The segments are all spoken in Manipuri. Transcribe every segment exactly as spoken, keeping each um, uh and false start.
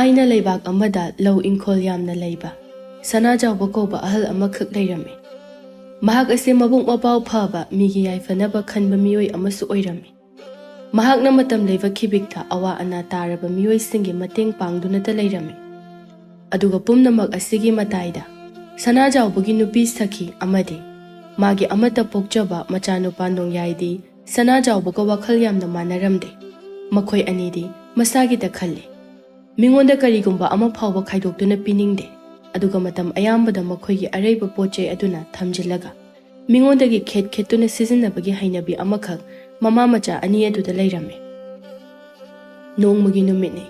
ꯊꯥꯏꯅ ꯂꯩꯕꯥꯛ ꯑꯃꯗ ꯂꯧ ꯏꯪꯈꯣꯜ ꯌꯥꯝꯅ ꯂꯩꯕ ꯁꯅꯥꯖꯥꯎꯕ ꯀꯧꯕ ꯑꯍꯜ ꯑꯃꯈꯛ ꯂꯩꯔꯝꯃꯤ꯫ ꯃꯍꯥꯛ ꯑꯁꯤ ꯃꯕꯨꯛ ꯃꯄꯥꯎ ꯐꯕ, ꯃꯤꯒꯤ ꯌꯥꯏꯐꯅꯕ ꯈꯟꯕ ꯃꯤꯑꯣꯏ ꯑꯃꯁꯨ ꯑꯣꯏꯔꯝꯃꯤ꯫ ꯃꯍꯥꯛꯅ ꯃꯇꯝ ꯂꯩꯕ ꯈꯤꯕꯤꯛꯇ ꯑꯋꯥ ꯑꯅꯥ ꯇꯥꯔꯕ ꯃꯤꯑꯣꯏꯁꯤꯡꯒꯤ ꯃꯇꯦꯡ ꯄꯥꯡꯗꯨꯅꯇ ꯂꯩꯔꯝꯃꯤ꯫ ꯑꯗꯨꯒ ꯄꯨꯝꯅꯃꯛ ꯑꯁꯤꯒꯤ ꯃꯇꯥꯏꯗ ꯁꯅꯥꯖꯥꯎꯕꯒꯤ ꯅꯨꯄꯤ ꯁꯈꯤ ꯑꯃꯗꯤ ꯃꯥꯒꯤ ꯑꯃꯠꯇ ꯄꯣꯛꯆꯕ ꯃꯆꯥꯅꯨꯄꯥ ꯅꯣꯡꯌꯥꯏꯗꯤ ꯁꯅꯥꯖꯥꯎꯕꯒ ꯋꯥꯈꯜ ꯌꯥꯝꯅ ꯃꯥꯟꯅꯔꯝꯗꯦ꯫ ꯃꯈꯣꯏ ꯑꯅꯤꯗꯤ ꯃꯁꯥꯒꯤꯇ ꯈꯜꯂꯤ꯫ ꯃꯤꯉꯣꯟꯗ ꯀꯔꯤꯒꯨꯝꯕ ꯑꯃ ꯐꯥꯎꯕ ꯈꯥꯏꯗꯣꯛꯇꯨꯅ ꯄꯤꯅꯤꯡꯗꯦ꯫ ꯑꯗꯨꯒ ꯃꯇꯝ ꯑꯌꯥꯝꯕꯗ ꯃꯈꯣꯏꯒꯤ ꯑꯔꯩꯕ ꯄꯣꯠ ꯆꯩ ꯑꯗꯨꯅ ꯊꯝꯖꯤꯜꯂꯒ ꯃꯤꯉꯣꯟꯗꯒꯤ ꯈꯦꯠ ꯈꯦꯠꯇꯨꯅ ꯁꯤꯖꯤꯟꯅꯕꯒꯤ ꯍꯩꯅꯕꯤ ꯑꯃꯈꯛ ꯃꯃꯥ ꯃꯆꯥ ꯑꯅꯤ ꯑꯗꯨꯗ ꯂꯩꯔꯝꯃꯤ꯫ ꯅꯣꯡꯃꯒꯤ ꯅꯨꯃꯤꯠꯅꯤ꯫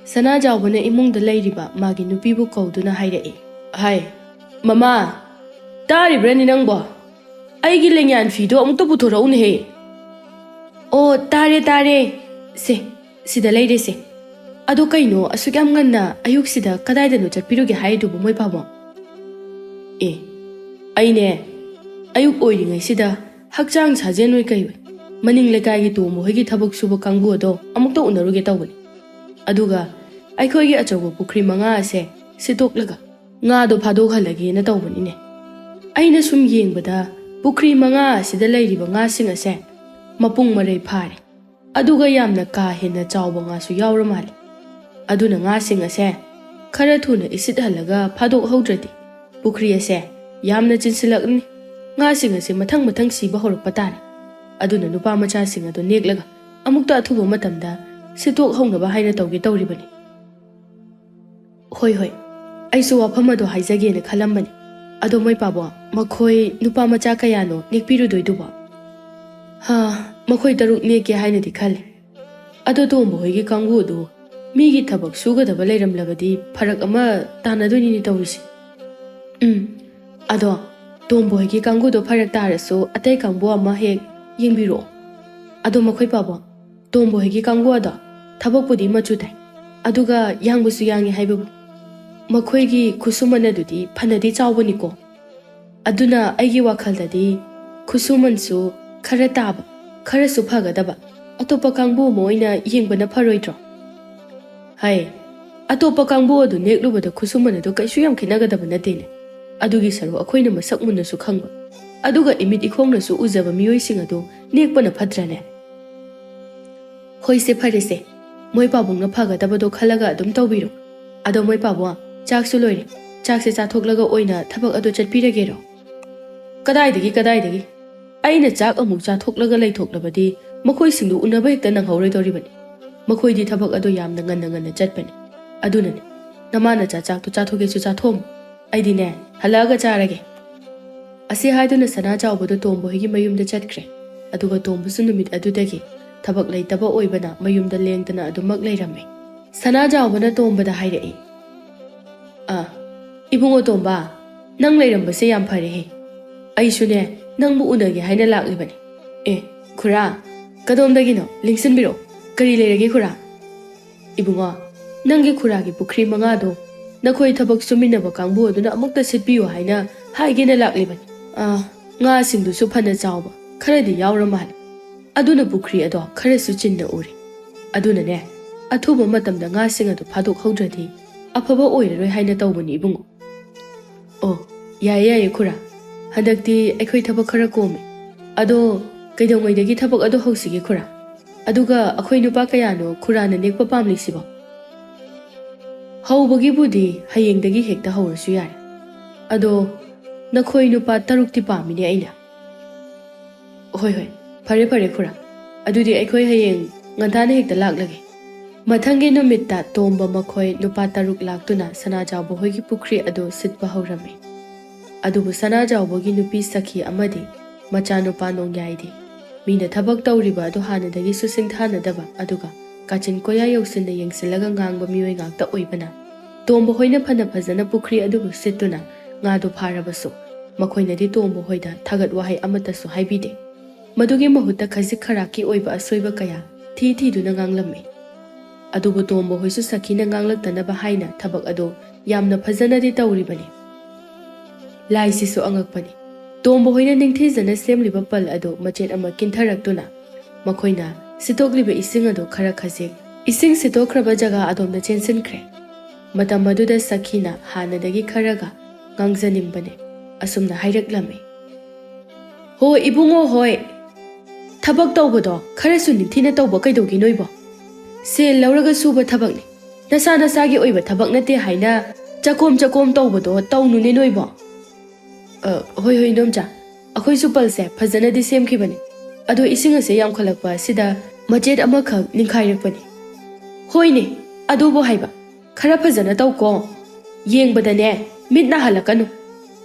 ꯁꯅꯥꯖꯥꯎꯕꯅ ꯏꯃꯨꯡꯗ ꯂꯩꯔꯤꯕ ꯃꯥꯒꯤ ꯅꯨꯄꯤꯕꯨ ꯀꯧꯗꯨꯅ ꯍꯥꯏꯔꯛꯏ, "ꯍꯥꯏ, ꯃꯃꯥ, ꯇꯥꯔꯤꯕ꯭ꯔꯅꯦ ꯅꯪꯕꯣ? ꯑꯩꯒꯤ ꯂꯦꯡꯌꯥꯟ ꯐꯤꯗꯣ ꯑꯃꯨꯛꯇ ꯄꯨꯊꯣꯔꯛꯎꯅꯦꯍꯦ!" "ꯑꯣ, ꯇꯥꯔꯦ, ꯇꯥꯔꯦ꯫ ꯁꯦ, ꯁꯤꯗ ꯂꯩꯔꯦꯁꯦ꯫ ꯑꯗꯣ ꯀꯩꯅꯣ ꯑꯁꯨꯛ ꯌꯥꯝ ꯉꯟꯅ ꯑꯌꯨꯛꯁꯤꯗ ꯀꯗꯥꯏꯗꯅꯣ ꯆꯠꯄꯤꯔꯨꯒꯦ ꯍꯥꯏꯗꯨꯕꯨ, ꯃꯣꯏ ꯄꯥꯕꯨꯡ?" "ꯑꯦ, ꯑꯩꯅꯦ, ꯑꯌꯨꯛ ꯑꯣꯏꯔꯤꯉꯩꯁꯤꯗ ꯍꯛꯆꯥꯡ ꯁꯥꯖꯦꯜ ꯑꯣꯏ ꯀꯩ ꯑꯣꯏ ꯃꯅꯤꯡ ꯂꯩꯀꯥꯏꯒꯤ ꯇꯣꯝꯕ ꯍꯣꯏꯒꯤ ꯊꯕꯛ ꯁꯨꯕ ꯀꯥꯡꯕꯨ ꯑꯗꯣ ꯑꯃꯨꯛꯇ ꯎꯅꯔꯨꯒꯦ ꯇꯧꯕꯅꯤ꯫ ꯑꯗꯨꯒ ꯑꯩꯈꯣꯏꯒꯤ ꯑꯆꯧꯕ ꯄꯨꯈ꯭ꯔꯤ ꯃꯉꯥ ꯑꯁꯦ ꯁꯤꯠꯇꯣꯛꯂꯒ ꯉꯥꯗꯣ ꯐꯥꯗꯣꯛꯍꯜꯂꯒꯦꯅ ꯇꯧꯕꯅꯤꯅꯦ꯫ ꯑꯩꯅ ꯁꯨꯝ ꯌꯦꯡꯕꯗ ꯄꯨꯈ꯭ꯔꯤ ꯃꯉꯥ ꯑꯁꯤꯗ ꯂꯩꯔꯤꯕ ꯉꯥꯁꯤꯡ ꯑꯁꯦ ꯃꯄꯨꯡ ꯃꯔꯩ ꯐꯥꯔꯦ꯫ ꯑꯗꯨꯒ ꯌꯥꯝꯅ ꯀꯥ ꯍꯦꯟꯅ ꯆꯥꯎꯕ ꯉꯥꯁꯨ ꯌꯥꯎꯔ ꯃꯥꯜꯂꯦ꯫ ꯑꯗꯨꯅ ꯉꯥꯁꯤꯡ ꯑꯁꯦ ꯈꯔ ꯊꯨꯅ ꯏꯁꯤꯠꯍꯜꯂꯒ ꯐꯥꯗꯣꯛꯍꯧꯗ꯭ꯔꯗꯤ ꯄꯨꯈ꯭ꯔꯤ ꯑꯁꯦ ꯌꯥꯝꯅ ꯆꯤꯟꯁꯤꯜꯂꯛꯂꯅꯤ꯫ ꯉꯥꯁꯤꯡ ꯑꯁꯦ ꯃꯊꯪ ꯃꯊꯪ ꯁꯤꯕ ꯍꯧꯔꯛꯄ ꯇꯥꯔꯦ꯫ ꯑꯗꯨꯅ ꯅꯨꯄꯥ ꯃꯆꯥꯁꯤꯡ ꯑꯗꯨ ꯅꯦꯛꯂꯒ ꯑꯃꯨꯛꯇ ꯑꯊꯨꯕ ꯃꯇꯝꯗ ꯁꯤꯠꯇꯣꯛꯍꯧꯅꯕ ꯍꯥꯏꯅ ꯇꯧꯒꯦ ꯇꯧꯔꯤꯕꯅꯤ꯫" "ꯍꯣꯏ, ꯍꯣꯏ, ꯑꯩꯁꯨ ꯋꯥꯐꯝ ꯑꯗꯣ ꯍꯥꯏꯖꯒꯦꯅ ꯈꯜꯂꯝꯕꯅꯤ꯫ ꯑꯗꯣ ꯃꯣꯏ ꯄꯥꯕꯨꯡ, ꯃꯈꯣꯏ ꯅꯨꯄꯥ ꯃꯆꯥ ꯀꯌꯥꯅꯣ ꯅꯦꯛꯄꯤꯔꯨꯗꯣꯏꯗꯨꯕꯣ?" "ꯍꯥ, ꯃꯈꯣꯏ ꯇꯔꯨꯛ ꯅꯦꯛꯀꯦ ꯍꯥꯏꯅꯗꯤ ꯈꯜꯂꯤ꯫ ꯑꯗꯣ ꯇꯣꯝꯕ ꯍꯣꯏꯒꯤ ꯀꯥꯡꯕꯨꯗꯨ ꯃꯤꯒꯤ ꯊꯕꯛ ꯁꯨꯒꯗꯕ ꯂꯩꯔꯝꯂꯕꯗꯤ ꯐꯔꯛ ꯑꯃ ꯇꯥꯅꯗꯣꯏꯅꯤꯅꯦ ꯇꯧꯔꯤꯁꯦ꯫" "ꯎꯝ, ꯑꯗꯣ ꯇꯣꯝꯕ ꯍꯣꯏꯒꯤ ꯀꯥꯡꯕꯨꯗꯣ ꯐꯔꯛ ꯇꯥꯔꯁꯨ ꯑꯇꯩ ꯀꯥꯡꯕꯨ ꯑꯃ ꯍꯦꯛ ꯌꯦꯡꯕꯤꯔꯛꯑꯣ꯫" "ꯑꯗꯣ ꯃꯈꯣꯏ ꯄꯥꯕꯨꯡ, ꯇꯣꯝꯕ ꯍꯣꯏꯒꯤ ꯀꯥꯡꯕꯨ ꯑꯗꯣ ꯊꯕꯛꯄꯨꯗꯤ ꯃꯆꯨ ꯇꯥꯏ, ꯑꯗꯨꯒ ꯌꯥꯡꯕꯁꯨ ꯌꯥꯡꯉꯤ ꯍꯥꯏꯕꯕꯨ ꯃꯈꯣꯏꯒꯤ ꯈꯨꯠꯁꯨꯃꯟ ꯑꯗꯨꯗꯤ ꯐꯅꯗꯤ ꯆꯥꯎꯕꯅꯤꯀꯣ꯫ ꯑꯗꯨꯅ ꯑꯩꯒꯤ ꯋꯥꯈꯜꯗꯗꯤ ꯈꯨꯠꯁꯨꯃꯟꯁꯨ ꯈꯔ ꯇꯥꯕ, ꯈꯔꯁꯨ ꯐꯒꯗꯕ ꯑꯇꯣꯞꯄ ꯀꯥꯡꯕꯨ ꯑꯃ ꯑꯣꯏꯅ ꯌꯦꯡꯕꯅ ꯐꯔꯣꯏꯗ꯭ꯔꯣ?" "ꯍꯥꯏ, ꯑꯇꯣꯞꯄ ꯀꯥꯡꯕꯨ ꯑꯗꯨ ꯅꯦꯛꯂꯨꯕꯗ ꯈꯨꯠꯁꯨꯃꯟ ꯑꯗꯨ ꯀꯩꯁꯨ ꯌꯥꯝ ꯈꯦꯠꯅꯒꯗꯕ ꯅꯠꯇꯦꯅꯦ꯫ ꯑꯗꯨꯒꯤ ꯁꯔꯨꯛ ꯑꯩꯈꯣꯏꯅ ꯃꯁꯛ ꯃꯨꯟꯅꯁꯨ ꯈꯪꯕ, ꯑꯗꯨꯒ ꯏꯃꯤꯠ ꯏꯈꯣꯡꯅꯁꯨ ꯎꯖꯕ ꯃꯤꯑꯣꯏꯁꯤꯡ ꯑꯗꯨ ꯅꯦꯛꯄꯅ ꯐꯠꯇ꯭ꯔꯅꯦ? ꯍꯣꯏꯁꯦ, ꯐꯔꯦꯁꯦ, ꯃꯣꯏ ꯄꯥꯕꯨꯡꯅ ꯐꯒꯗꯕꯗꯣ ꯈꯜꯂꯒ ꯑꯗꯨꯝ ꯇꯧꯕꯤꯔꯣ꯫ ꯑꯗꯣ ꯃꯣꯏ ꯄꯥꯕꯨꯡ, ꯆꯥꯛꯁꯨ ꯂꯣꯏꯔꯦ, ꯆꯥꯛꯁꯦ ꯆꯥꯊꯣꯛꯂꯒ ꯑꯣꯏꯅ ꯊꯕꯛ ꯑꯗꯨ ꯆꯠꯄꯤꯔꯒꯦꯔꯣ? ꯀꯗꯥꯏꯗꯒꯤ, ꯀꯗꯥꯏꯗꯒꯤ? ꯑꯩꯅ ꯆꯥꯛ ꯑꯃꯨꯛ ꯆꯥꯊꯣꯛꯂꯒ ꯂꯩꯊꯣꯛꯂꯕꯗꯤ ꯃꯈꯣꯏꯁꯤꯡꯗꯨ ꯎꯅꯕ ꯍꯦꯛꯇ ꯅꯪꯍꯧꯔꯣꯏꯗꯧꯔꯤꯕꯅꯤ꯫ ꯃꯈꯣꯏꯗꯤ ꯊꯕꯛ ꯑꯗꯨ ꯌꯥꯝꯅ ꯉꯟꯅ ꯉꯟꯅ ꯆꯠꯄꯅꯤ꯫ ꯑꯗꯨꯅꯅꯤ, ꯅꯃꯥ ꯅꯆꯥ ꯆꯥꯛꯇꯨ ꯆꯥꯊꯣꯛꯀꯦꯁꯨ ꯆꯥꯊꯣꯛꯑꯝꯃꯨ꯫ ꯑꯩꯗꯤꯅꯦ, ꯍꯜꯂꯛꯑꯒ ꯆꯥꯔꯒꯦ꯫ ꯑꯁꯤ ꯍꯥꯏꯗꯨꯅ ꯁꯅꯥ ꯆꯥꯎꯕꯗꯨ ꯇꯣꯝꯕ ꯍꯣꯏꯒꯤ ꯃꯌꯨꯝꯗ ꯆꯠꯈ꯭ꯔꯦ꯫ ꯑꯗꯨꯒ ꯇꯣꯝꯕꯁꯨ ꯅꯨꯃꯤꯠ ꯑꯗꯨꯗꯒꯤ ꯊꯕꯛ ꯂꯩꯇꯕ ꯑꯣꯏꯕꯅ ꯃꯌꯨꯝꯗ ꯂꯦꯡꯗꯅ ꯑꯗꯨꯃꯛ ꯂꯩꯔꯝꯃꯤ꯫ ꯁꯅꯥ ꯆꯥꯎꯕꯅ ꯇꯣꯝꯕꯗ ꯍꯥꯏꯔꯛꯏ, "ꯑꯥ, ꯏꯕꯨꯡꯉꯣ ꯇꯣꯝꯕ, ꯅꯪ ꯂꯩꯔꯝꯕꯁꯦ ꯌꯥꯝ ꯐꯔꯦꯍꯦ꯫ ꯑꯩꯁꯨꯅꯦ, ꯅꯪꯕꯨ ꯎꯅꯒꯦ ꯍꯥꯏꯅ ꯂꯥꯛꯂꯤꯕꯅꯤ꯫ ꯑꯦ, ꯈꯨꯔꯥ, ꯀꯗꯣꯝꯗꯒꯤꯅꯣ? ꯂꯦꯡꯁꯤꯟꯕꯤꯔꯛꯑꯣ꯫ ꯀꯔꯤ ꯂꯩꯔꯒꯦ ꯈꯨꯔꯥ?" "ꯏꯕꯨꯡꯉꯣ, ꯅꯪꯒꯤ ꯈꯨꯔꯥꯒꯤ ꯄꯨꯈ꯭ꯔꯤ ꯃꯉꯥꯗꯣ ꯅꯈꯣꯏ ꯊꯕꯛ ꯁꯨꯃꯤꯟꯅꯕ ꯀꯥꯡꯕꯨ ꯑꯗꯨꯅ ꯑꯃꯨꯛꯇ ꯁꯤꯠꯄꯤꯌꯨ ꯍꯥꯏꯅ ꯍꯥꯏꯒꯦꯅ ꯂꯥꯛꯂꯤꯕꯅꯤ꯫ ꯑꯥ, ꯉꯥꯁꯤꯡꯗꯨꯁꯨ ꯐꯅ ꯆꯥꯎꯕ ꯈꯔꯗꯤ ꯌꯥꯎꯔ ꯃꯥꯜꯂꯦ꯫ ꯑꯗꯨꯅ ꯄꯨꯈ꯭ꯔꯤ ꯑꯗꯣ ꯈꯔꯁꯨ ꯆꯤꯟꯅ ꯎꯔꯦ꯫ ꯑꯗꯨꯅꯅꯦ, ꯑꯊꯨꯕ ꯃꯇꯝꯗ ꯉꯥꯁꯤꯡ ꯑꯗꯨ ꯐꯥꯗꯣꯛꯍꯧꯗ꯭ꯔꯗꯤ ꯑꯐꯕ ꯑꯣꯏꯔꯔꯣꯏ ꯍꯥꯏꯅ ꯇꯧꯕꯅꯤ ꯏꯕꯨꯡꯉꯣ꯫" "ꯑꯣ, ꯌꯥꯏꯌꯦ, ꯌꯥꯏꯌꯦ ꯈꯨꯔꯥ꯫ ꯍꯟꯗꯛꯇꯤ ꯑꯩꯈꯣꯏ ꯊꯕꯛ ꯈꯔ ꯀꯣꯝꯃꯦ꯫ ꯑꯗꯣ ꯀꯩꯗꯧꯉꯩꯗꯒꯤ ꯊꯕꯛ ꯑꯗꯨ ꯍꯧꯁꯤꯒꯦ ꯈꯨꯔꯥ? ꯑꯗꯨꯒ ꯑꯩꯈꯣꯏ ꯅꯨꯄꯥ ꯀꯌꯥꯅꯣ ꯈꯨꯔꯥꯅ ꯅꯦꯛꯄ ꯄꯥꯝꯂꯤꯁꯤꯕꯣ?" "ꯍꯧꯕꯒꯤꯕꯨꯗꯤ ꯍꯌꯦꯡꯗꯒꯤ ꯍꯦꯛꯇ ꯍꯧꯔꯁꯨ ꯌꯥꯔꯦ꯫ ꯑꯗꯣ ꯅꯈꯣꯏ ꯅꯨꯄꯥ ꯇꯔꯨꯛꯇꯤ ꯄꯥꯝꯃꯤꯅꯦ ꯑꯩꯅ꯫" "ꯍꯣꯏ, ꯍꯣꯏ, ꯐꯔꯦ, ꯐꯔꯦ ꯈꯨꯔꯥ꯫ ꯑꯗꯨꯗꯤ ꯑꯩꯈꯣꯏ ꯍꯌꯦꯡ ꯉꯟꯇꯥꯅ ꯍꯦꯛꯇ ꯂꯥꯛꯂꯒꯦ꯫" ꯃꯊꯪꯒꯤ ꯅꯨꯃꯤꯠꯇ ꯇꯣꯝꯕ ꯃꯈꯣꯏ ꯅꯨꯄꯥ ꯇꯔꯨꯛ ꯂꯥꯛꯇꯨꯅ ꯁꯅꯥꯖꯥꯎꯕ ꯍꯣꯏꯒꯤ ꯄꯨꯈ꯭ꯔꯤ ꯑꯗꯨ ꯁꯤꯠꯄ ꯍꯧꯔꯝꯃꯤ꯫ ꯑꯗꯨꯕꯨ ꯁꯅꯥꯖꯥꯎꯕꯒꯤ ꯅꯨꯄꯤ ꯁꯈꯤ ꯑꯃꯗꯤ ꯃꯆꯥꯅꯨꯄꯥ ꯅꯣꯡꯌꯥꯏꯗꯤ ꯃꯤꯅ ꯊꯕꯛ ꯇꯧꯔꯤꯕ ꯑꯗꯨ ꯍꯥꯟꯅꯗꯒꯤꯁꯨ ꯁꯤꯡꯊꯥꯅꯗꯕ, ꯑꯗꯨꯒ ꯀꯥꯆꯤꯟ ꯀꯣꯌꯥ ꯌꯧꯁꯤꯟꯅ ꯌꯦꯡꯁꯤꯜꯂꯒ ꯉꯥꯡꯕ ꯃꯤꯑꯣꯏ ꯉꯥꯛꯇ ꯑꯣꯏꯕꯅ, ꯇꯣꯝꯕ ꯍꯣꯏꯅ ꯐꯅ ꯐꯖꯅ ꯄꯨꯈ꯭ꯔꯤ ꯑꯗꯨꯕꯨ ꯁꯤꯠꯇꯨꯅ ꯉꯥꯗꯨ ꯐꯥꯔꯕꯁꯨ, ꯃꯈꯣꯏꯅꯗꯤ ꯇꯣꯝꯕ ꯍꯣꯏꯗ ꯊꯥꯒꯠ ꯋꯥꯍꯩ ꯑꯃꯠꯇꯁꯨ ꯍꯥꯏꯕꯤꯗꯦ꯫ ꯃꯗꯨꯒꯤ ꯃꯍꯨꯠꯇ ꯈꯖꯤꯛ ꯈꯔꯥꯛꯀꯤ ꯑꯣꯏꯕ ꯑꯁꯣꯏꯕ ꯀꯌꯥ ꯊꯤ ꯊꯤꯗꯨꯅ ꯉꯥꯡꯂꯝꯃꯤ꯫ ꯑꯗꯨꯕꯨ ꯇꯣꯝꯕ ꯍꯣꯏꯁꯨ ꯁꯈꯤꯅ ꯉꯥꯡꯂꯛꯇꯅꯕ ꯍꯥꯏꯅ ꯊꯕꯛ ꯑꯗꯨ ꯌꯥꯝꯅ ꯐꯖꯅꯗꯤ ꯇꯧꯔꯤꯕꯅꯤ꯫ ꯂꯥꯏꯁꯤꯁꯨ ꯑꯉꯛꯄꯅꯤ꯫ ꯇꯣꯝꯕ ꯍꯣꯏꯅ ꯅꯤꯡꯊꯤꯖꯅ ꯁꯦꯝꯂꯤꯕ ꯄꯜ ꯑꯗꯨ ꯃꯆꯦꯠ ꯑꯃ ꯀꯤꯟꯊꯔꯛꯇꯨꯅ ꯃꯈꯣꯏꯅ ꯁꯤꯠꯇꯣꯛꯂꯤꯕ ꯏꯁꯤꯡ ꯑꯗꯨ ꯈꯔ ꯈꯖꯤꯛ ꯏꯁꯤꯡ ꯁꯤꯠꯇꯣꯛꯈ꯭ꯔꯕ ꯖꯒꯥ ꯑꯗꯣꯝꯗ ꯆꯦꯟꯁꯤꯟꯈ꯭ꯔꯦ꯫ ꯃꯇꯝ ꯑꯗꯨꯗ ꯁꯈꯤꯅ ꯍꯥꯟꯅꯗꯒꯤ ꯈꯔꯒ ꯉꯥꯡꯖꯅꯤꯡꯕꯅꯦ꯫ ꯑꯁꯨꯝꯅ ꯍꯥꯏꯔꯛꯂꯝꯃꯤ, "ꯍꯣ ꯏꯕꯨꯡꯉꯣ ꯍꯣꯏ, ꯊꯕꯛ ꯇꯧꯕꯗꯣ ꯈꯔꯁꯨ ꯅꯤꯡꯊꯤꯅ ꯇꯧꯕ ꯀꯩꯗꯧꯒꯦ ꯅꯣꯏꯕꯣ? ꯁꯦꯜ ꯂꯧꯔꯒ ꯁꯨꯕ ꯊꯕꯛꯅꯤ, ꯅꯁꯥ ꯅꯁꯥꯒꯤ ꯑꯣꯏꯕ ꯊꯕꯛ ꯅꯠꯇꯦ ꯍꯥꯏꯅ ꯆꯀꯣꯝ ꯆꯀꯣꯝ ꯇꯧꯕꯗꯣ ꯇꯧꯅꯨꯅꯦ ꯅꯣꯏꯕꯣ꯫" "ꯑ, ꯍꯣꯏ ꯍꯣꯏ ꯏꯅꯣꯝꯆꯥ, ꯑꯩꯈꯣꯏꯁꯨ ꯄꯜꯁꯦ ꯐꯖꯅꯗꯤ ꯁꯦꯝꯈꯤꯕꯅꯤ, ꯑꯗꯣ ꯏꯁꯤꯡ ꯑꯁꯦ ꯌꯥꯝꯈꯠꯂꯛꯄ ꯑꯁꯤꯗ ꯃꯆꯦꯠ ꯑꯃꯈꯛ ꯅꯤꯡꯈꯥꯏꯔꯛꯄꯅꯤ꯫" "ꯍꯣꯏꯅꯦ, ꯑꯗꯨꯕꯨ ꯍꯥꯏꯕ, ꯈꯔ ꯐꯖꯅ ꯇꯧꯀꯣ, ꯌꯦꯡꯕꯗꯅꯦ ꯃꯤꯠ ꯅꯥꯍꯜꯂꯛꯀꯅꯨ꯫"